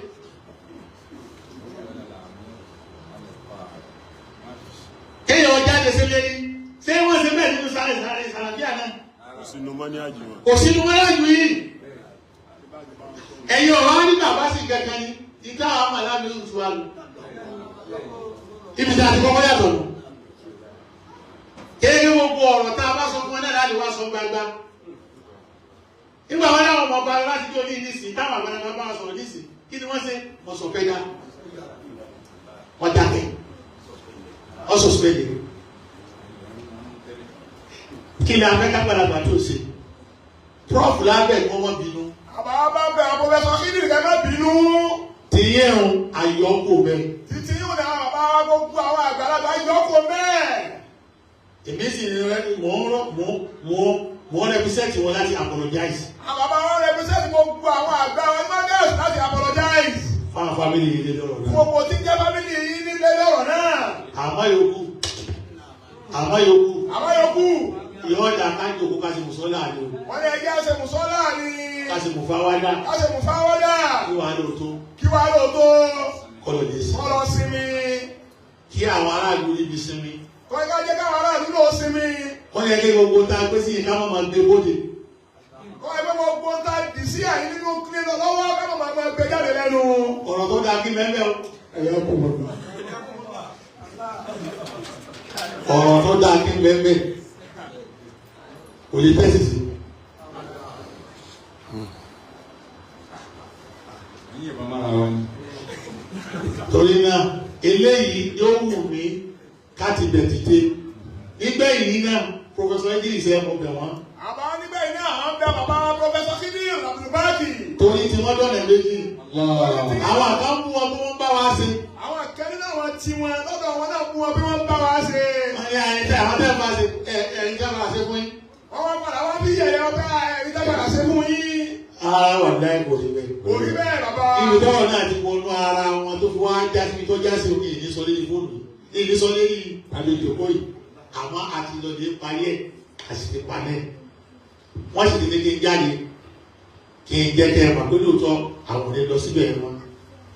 Kéèyàn jáde sílé ní ṣé wọ́n ṣe bẹ́ẹ̀ nínú sáré sáré sàràfíà náà. Kò sínú mọ́ní àjù wọn. Kò sínú mọ́ní àjù yìí. Ẹ̀yin ọ̀rọ̀ wọn ní bàbá sì kankan ni ìta àwọn màlámi ń tu àlù. Ibi tí a ti kọ́kọ́ yàtọ̀ nù. Kéèké gbogbo ọ̀rọ̀ tá a bá sọ fún wọn náà láti wá sọ gbangba. Nígbà wọn láwọn ọmọ ọba láti dé oní nísìn táwọn àgbàlagbà bá wọn sọ̀rọ̀ nísìn kí ni wọ́n ṣe? Wọ́n sọ fẹ́ dá. Wọ́n dákẹ́. Wọ́n sọ sùpẹ́lì. Kí ni afẹ́ kágbàlagbà tó ṣe? Prọf lábẹ́ kọ́ wọ́n bínú. Àbá bá bẹ Prọfẹsọ Kídìrì kẹ́ má bínú. Tìyẹ̀ ń àyọkò bẹ́ẹ̀. Títí yóò ní àwọn bàbá gbogbo àwọn àgbàlagbà yọkò bẹ́ẹ̀. Èmi sì ní rẹ mò ń rẹpísẹ́tì wọn láti apologize. Àwọn bàbá wọn rẹpísẹ́tì gbogbo àwọn àgbà wọn Marcus láti apologize. Fáwọn fámìlì yìí lé lọ́rọ̀ náà. Gbogbo tí ń jẹ́ fámìlì yìí nílé lọ́rọ̀ náà. Àmọ́ yòókù. Àmọ́ yòókù. Àmọ́ yòókù. Yóò dà ká jòkó ká ṣe mùsọ́lá ni o. Wọ́n ní ẹjẹ́ ṣe mùsọ́lá ni. Ká ṣe mùfáwádà. Ká ṣe mùfáwádà. Kí wàá lò tó. Kí wàá lò tó. Kọ́lọ̀ lè sinmi. Kọ́lọ̀ sinmi. Kí àwọn aráàlú níbi sinmi. Kọ́ ká jẹ́ káwọn aráàlú ló sinmi. Wọ́n yẹ kí gbogbo tá a gbé sí yìí ká má máa gbé bóde. Kọ́ ẹgbẹ́ gbogbo tá a dì sí àyín nínú kílẹ̀ lọ́wọ́ ká má máa gbé jáde lẹ́nu. Ọ̀rọ̀ tó dáa kí mẹ́mẹ́ o. Ọ̀rọ̀ tó dáa kí mẹ́mẹ́ kò lè tẹ́sí sí. Torí náà eléyìí yóò wù mí ká ti bẹ̀ dìde. Nígbẹ̀yìn náà Professor Idris ẹ mo bẹ̀ wọ́n. Àbá nígbà yìí náà à ń bẹ bàbá Professor Khidir Abdulbaki. Torí tí wọ́n dọ̀nà méjì. Àwọn kan mú wọn bí wọ́n bá wa ṣe. Àwọn kan nínú àwọn tí wọn lọ́dọ̀ wọn náà mú wọn bí wọ́n bá wa ṣe. Wọ́n ní àyìn tẹ́ àwọn tẹ́ bá ṣe ẹ̀yin tẹ́ bá ṣe fún yín. Wọ́n wá padà wá bí yẹ̀yẹ́ ọ̀gá ẹ̀yin tẹ́ padà ṣe fún yín. Ara wà láì kò rí bẹ́ẹ̀. Kò rí bẹ́ẹ̀ bàbá. Ibi tọ́wọ̀ náà ti wọnú ara wọn tó fi wá já síbi tó já sí omi ìní sọ lórí fóònù. Ìní sọ lórí àlejò kóyì. Àmọ́ àti lọ́dẹ parí ẹ̀ àti ti panẹ́. Wọ́n sì ti ní kí n jáde kí n jẹ́ kẹ́ ẹ mọ̀ pé lóòótọ́ àwọn ò ní lọ síbẹ̀ ẹ mọ́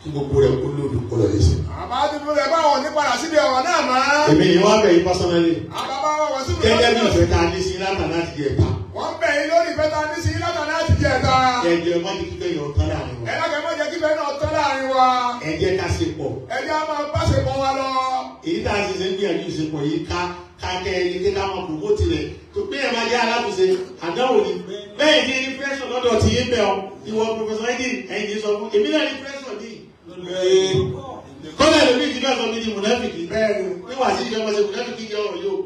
kí gbogbo rẹ̀ kó lóòdù kó lọ lè ṣe. Àbá dúdú rẹ̀ báwọn ní padà síbi ọ̀rọ̀ náà mọ́. Èmi ni wọ́n bẹ̀ yín pásánálì. Àbábá wọn wọ̀ síbi Gẹ́gẹ́ bí ìfẹ́ ta ní sí látà láti jẹ ẹ̀ta. Wọ́n bẹ̀ yín lórí ìfẹ́ ta ní sí látà láti jẹ ẹ̀ta. Ẹ jẹ́ má jẹ́ kíkẹ́ yọ̀ tán láàrin wa. Ẹ lákẹ́ má jẹ́ kíkẹ́ náà tán láàrin wa. Ẹ jẹ́ ká ṣe pọ̀. Ẹ jẹ́ á máa bá ṣe pọ̀ wa lọ. Èyí tá a ṣe ṣe ń gbìyànjú ìṣepọ̀ yìí ká kákẹ́ ẹni kí káwọn promote rẹ̀ tó pé ẹ̀ máa jẹ́ alábùsẹ̀ àdánwò ni. Bẹ́ẹ̀ ni ní pressure lọ́dọ̀ tí yín bẹ̀ ọ́ ìwọ Professor Idris ẹ̀yin ní sọ fún èmi náà ní pressure ní. Kọ́lá ẹ̀lòmíì ti bẹ́ẹ̀ sọ mí ní mùnáfìkì. Níwà sí ìjọba ṣe mùnáfìkì jẹ́ ọ̀rọ̀ yóò.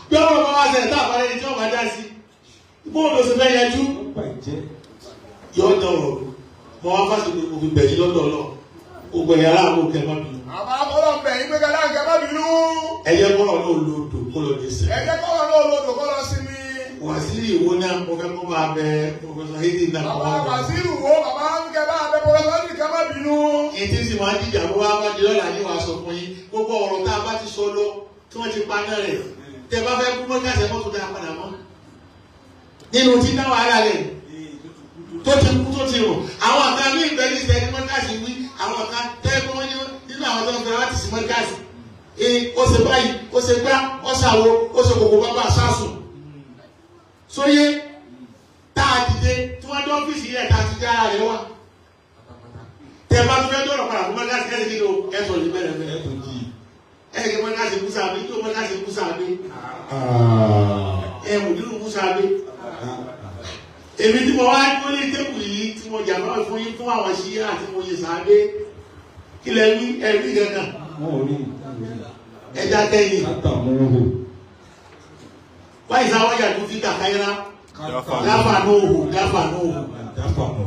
Bí ọ̀rọ̀ bá wá ṣẹlẹ̀ tá àbálẹ́ ni tí wọ́n bá dá sí. Bóòlù oṣù fẹ́ yanjú. Yọ dọ̀rọ̀ mọ wá fásitì mo fi bẹ̀yìn lọ́dọ̀ ọlọ́. Gbogbo ẹ̀yà aláàbò kẹ́ má bínú. Àbá bọ́lọ̀ bẹ̀yìn pé kẹ́lá kẹ́ má bínú. Ẹ jẹ́ kọ́rọ̀ náà lòdò kó lọ lè sẹ́. Ẹ jẹ́ kọ́rọ̀ náà lòdò kó lọ sí mi. Wàsílì ìwo náà mo fẹ́ kó máa bẹ Professor Idris náà kọ́ Bàbá Wàsílì wo bàbá ń kẹ́ bá bẹ Professor Idris kẹ́ má bínú. Ètí sì máa ń dìjà bó wá bá di lọ́la ní wàá sọ fún yín. Gbogbo ọ̀rọ̀ tá a bá ti sọ lọ tí wọ́n ti paná rẹ̀. Tẹ bá fẹ́ kú mọ́ káṣẹ́ mọ́tò dáa padà mọ́. Nínú tí dá wàhálà rẹ̀ tó ti kú tó ti rùn. Àwọn kan ní ìgbẹ́ni ìṣẹ́ ní mọ́tàsí wí. Àwọn kan tẹ́ kí wọ́n ní nínú àwọn tó ń fẹ́ láti sí mọ́tàsí. Ó ṣe báyìí, ó ṣe gbá, ó ṣàwo, ó ṣe kòkó bábà sásùn. Sóyé tá a dìde tí wọ́n dé ọ́fíìsì yẹn tá a ti dá ara rẹ̀ wá. Tẹ bá tún fẹ́ dọ̀rọ̀ padà fún mọ́tàsí ẹ̀ ṣe kí ni o ẹ sọ̀rọ̀ ní bẹ̀rẹ̀ bẹ̀rẹ̀. Ẹ kí mọ́tàsí kú sáà mi kí mọ́tàsí kú sáà mi. Ẹ mùdírù kú sáà mi. Èmi tí mo wá dúró ní tébù yìí tí mo jà máa fún yín fún àwọn ṣíyá àti mo yẹ sàádé kí lẹ wí ẹrí kankan. Ẹja kẹyìn. Wáyé sá wáyà tó fi kàkáyárá. Dáfà nóhù dáfà nóhù.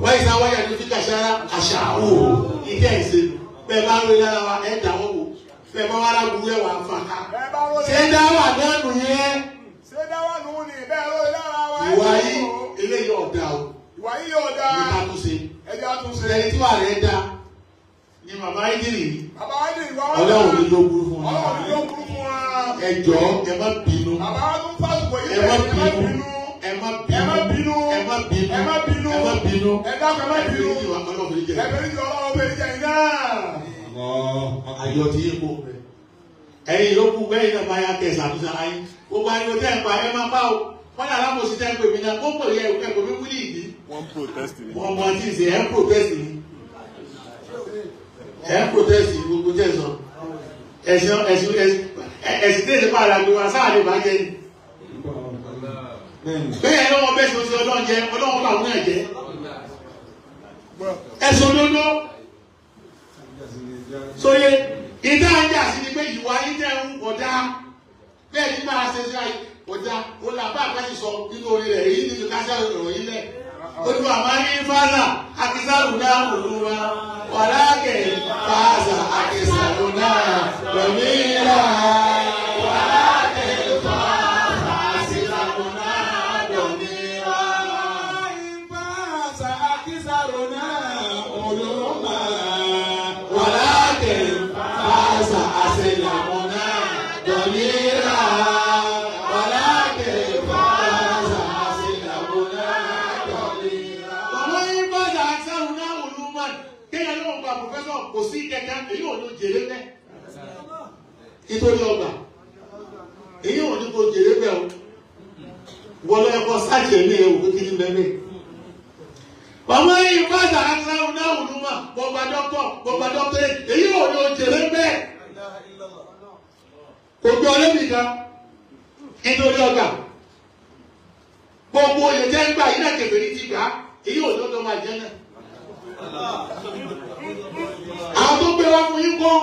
Wáyé sá wáyà tó fi kàṣára àṣà òhù. Ìdí ẹ̀sìn bẹ́ẹ̀ bá rí lára wa ẹ̀ dáwọ́ wò. Bẹ́ẹ̀ bá wà lágùn ẹ̀ wà fà ká. Ṣé dáwà náà nù yẹn? Ṣé dáwà nù ní bẹ́ẹ̀ lórí lára wa? Ìwà yìí eléyìí ọ̀dà o. Ìwà yìí ọ̀dà. Ní ká tún ṣe. Ẹja tún ṣe. Ẹni tí wà rẹ̀ dá ni bàbá Idris yìí. Bàbá Idris wà wá. Ọlọ́run ní ló burú fún wa. Ọlọ́run ní ló burú fún wa. Ẹ jọ̀ọ́ ẹ má bínú. Bàbá wa tún fásitì yìí. Ẹ má bínú. Ẹ má bínú. Ẹ má bínú. Ẹ má bínú. Ẹ má bínú. Ẹ má bínú. Ẹ dákun ẹ má bínú. Ọlọ́run ní jẹ́. Ẹ bẹ̀rẹ̀ jọ Ọlọ́run bẹ̀rẹ̀ jẹ́ iná. Ayọ̀ ti yé kó bẹ̀. Ẹ̀yin yòókù bẹ́ẹ̀ náà máa yá kẹsàn-án àtúnṣe ara yín. Gbogbo ariwo tẹ́ ẹ̀ pa ẹ máa bá o. Wọ́n ní alábòsí tẹ́ ń pè mí náà kó pè yẹ ẹ̀kọ́ mi wúlì ìdí. Wọ́n protest ni. Wọ́n mọ tí ì ṣe ẹ̀ ń protest ni. Ẹ̀ ń protest gbogbo tẹ̀ sọ. Ẹ̀sìn ẹ̀sìn ẹ̀sìn tẹ̀sí padà gbé wa sáà lè bàjẹ́ ni. Bẹ́ẹ̀ ni wọ́n bẹ́ẹ̀ sọ ọlọ́run jẹ ọlọ́run bá wọn náà jẹ. Ẹ̀sùn òdodo. Sóye ìdá ń jà sí ni pé ìwà yín tẹ̀ ń kọjá. Bẹ́ẹ̀ ni máa ṣe ṣe àyè kọjá ó là bá àgbáyé sọ nínú orí rẹ̀ èyí nínú káṣá ọ̀rọ̀ yìí lẹ̀. Olúwa máa ní fásà akísàrù náà olúwa wàlákẹ̀ fásà akísàrù náà lọ́mìíràn. Wàlákẹ̀ fásà akísàrù náà lọ́mìíràn. Fásà akísàrù náà olúwa. Wàlákẹ̀ fásà akísàrù náà lọ́mìíràn. Kò sí kẹ̀kẹ́ èyí ò ní jèrè bẹ́ẹ̀ nítorí ọgbà èyí ò ní kò jèrè bẹ́ẹ̀ o wọ́n lọ ẹ̀kọ́ sáàtì ẹ̀mí ẹ̀ òkú kí ní bẹ́ẹ̀. Bàbá yìí bá sàrà náà wùdú mà gbọ̀ngbà dọ́kítọ̀ gbọ̀ngbà dọ́kítọ̀rẹ̀ èyí ò ní jèrè bẹ́ẹ̀ kò gbé ọlẹ́bì kan nítorí ọgbà gbogbo oyè jẹ́ ń gbà yìí náà kẹfẹ́ ní ti gbà èyí ò ní ọdọ́ máa jẹ́ náà. Àwọn tó gbé wá fún yín kọ́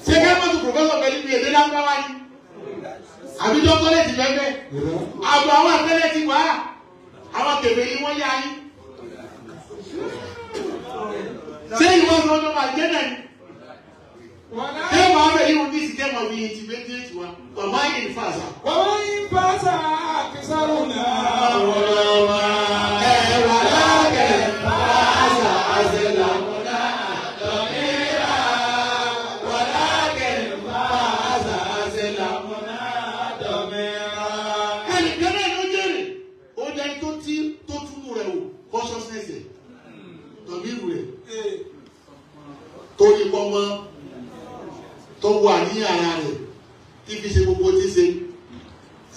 ṣé kẹ́ mọ́tò pòfẹ́sọ̀ pẹ̀lú ibi èdè lágbáwá ni Àbí dọ́kọ́lẹ́tì bẹ́ẹ̀ àbọ̀ àwọn àtẹ́lẹ̀ ti wá àwọn kèfèrí yìí wọ́n yá yín. Ṣé ìwọ sọ ọdún máa jẹ́ náà ni? Ṣé wàá bẹ̀ yíwọ́n ní ìsìnkẹ́ mọ̀ bí ti méjèèjì wa? Bàbá yìí ń fà sà. Wọ́n ń fàṣà àkísàrùnà ọ̀rọ̀ Ẹ̀wà lákẹ̀ fàṣà àṣẹlàmúná dọ̀míra. Wà lákẹ̀ fàṣà àṣẹlàmúná dọ̀míra. Ẹnìkan náà ló jèrè. Ó jẹ́ tó tí tó túnú rẹ̀ wò consciousness ẹ̀ tọ̀míìrù rẹ̀ tó ní pọ́nmọ́ tó wà ní ara rẹ̀ tí fi ṣe gbogbo tí ṣe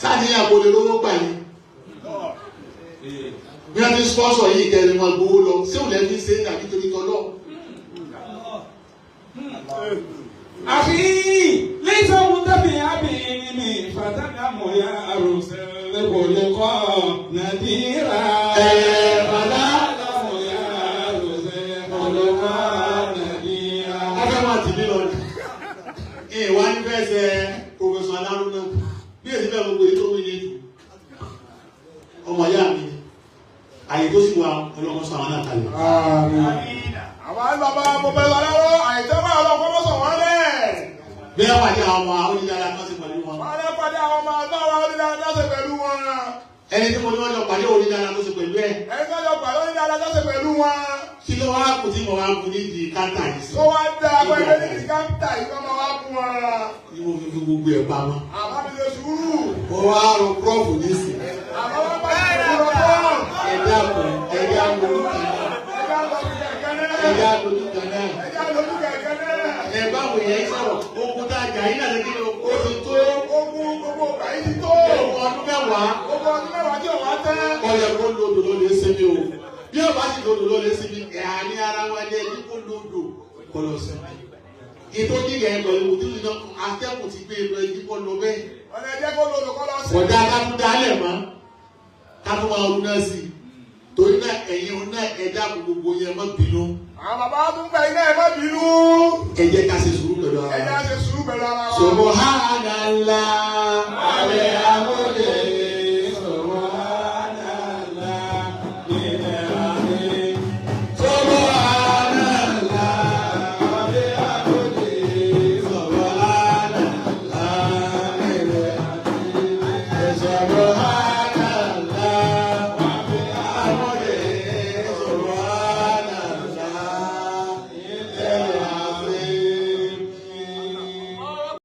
sáàníyàn kò lè rówó gbà ní. Bí wọ́n ti sponsor yìí kẹrin wọn gbowó lọ ṣé òun lẹ́ni ṣe tàbí torí tọ́lọ́. أخي ليس متبع بعلمي فتنام يا عروس الخلق نذيرا فتنام يا عروس الخلق نذيرا. Ọfẹ́ máa tì mí lọ ni. Ìwà ní fẹ́ ṣe Professor Aláró náà. Bí èsì bẹ́ẹ̀ gbogbo èyí tó wí ní ètò. Ọmọ ìyá mi ni. Àyè tó sì wà ọlọ́mọ sọ àwọn náà kalẹ̀. Àwọn bàbá Professor Aláró àìtẹ́ máa lọ kọ́ mọ́sọ̀ wọn lẹ̀. Bí wọ́n pàdé àwọn ọmọ àwọn onídàára kan sí pẹ̀lú wọn. Wọ́n lè pàdé àwọn ọmọ àtàwọn onídàára ṣe pẹ̀lú wọn. Ẹni tí mo ní wọ́n jọ pàdé onídàára tó ṣe pẹ̀lú ẹ̀. Ẹni tó jọ pàdé onídàára tó ṣe pẹ̀lú wọn. Kí ló wá kù tí mo wá kú ní di káńtà yìí sí? Tó wá dá agbọ́ ilé ní ti káńtà yìí kọ́ máa wá fún wọn. Ní mo fi fi gbogbo ẹ̀ pamọ́. Àbá mi lè sùúrù. Mo wá rọ prọ́fù nísìnyí. Àbá wá bá ìṣòro fún. Ẹ dákun, ẹ dákun kan náà. Ẹja lọ sí kẹ̀kẹ́ náà. Ẹ dákun kan náà. Ẹja lójú kẹ̀kẹ́ náà. Ẹ báwo yẹn sọ̀rọ̀, ogun tá a jà yín náà lókè ó ti tó. Ogun gbogbo ọgbà yìí ti tó. Ogun ọdún mẹ́wàá. Ogun ọdún mẹ́wàá tí ò wá tẹ́. Ọyẹ kó lodò ló lè sinmi o. Bí ọba sì lodò ló lè sinmi, ẹ̀ àní ara wa ní ẹni kó lodò kó lọ sinmi. Ètò gíga ẹ̀ pẹ̀lú òtún iná atẹ́kùn ti gbé lọ ẹni kó lọ bẹ́ẹ̀. Ọ̀nà ẹ̀jẹ̀ kó lodò kó lọ sí. Kọjá ká tún dálẹ̀ mọ́, ká tún máa rú náà sí i. Torí náà ẹ̀yin òun náà ẹ dákun gbogbo yẹn má bínú. Àwọn bàbá tún gbà iná ẹ̀ má bínú. Ẹ jẹ́ ká ṣe sùúrù pẹ̀lú ara Ẹja wa. ṣe sùúrù pẹ̀lú ara wa. Subhanallah.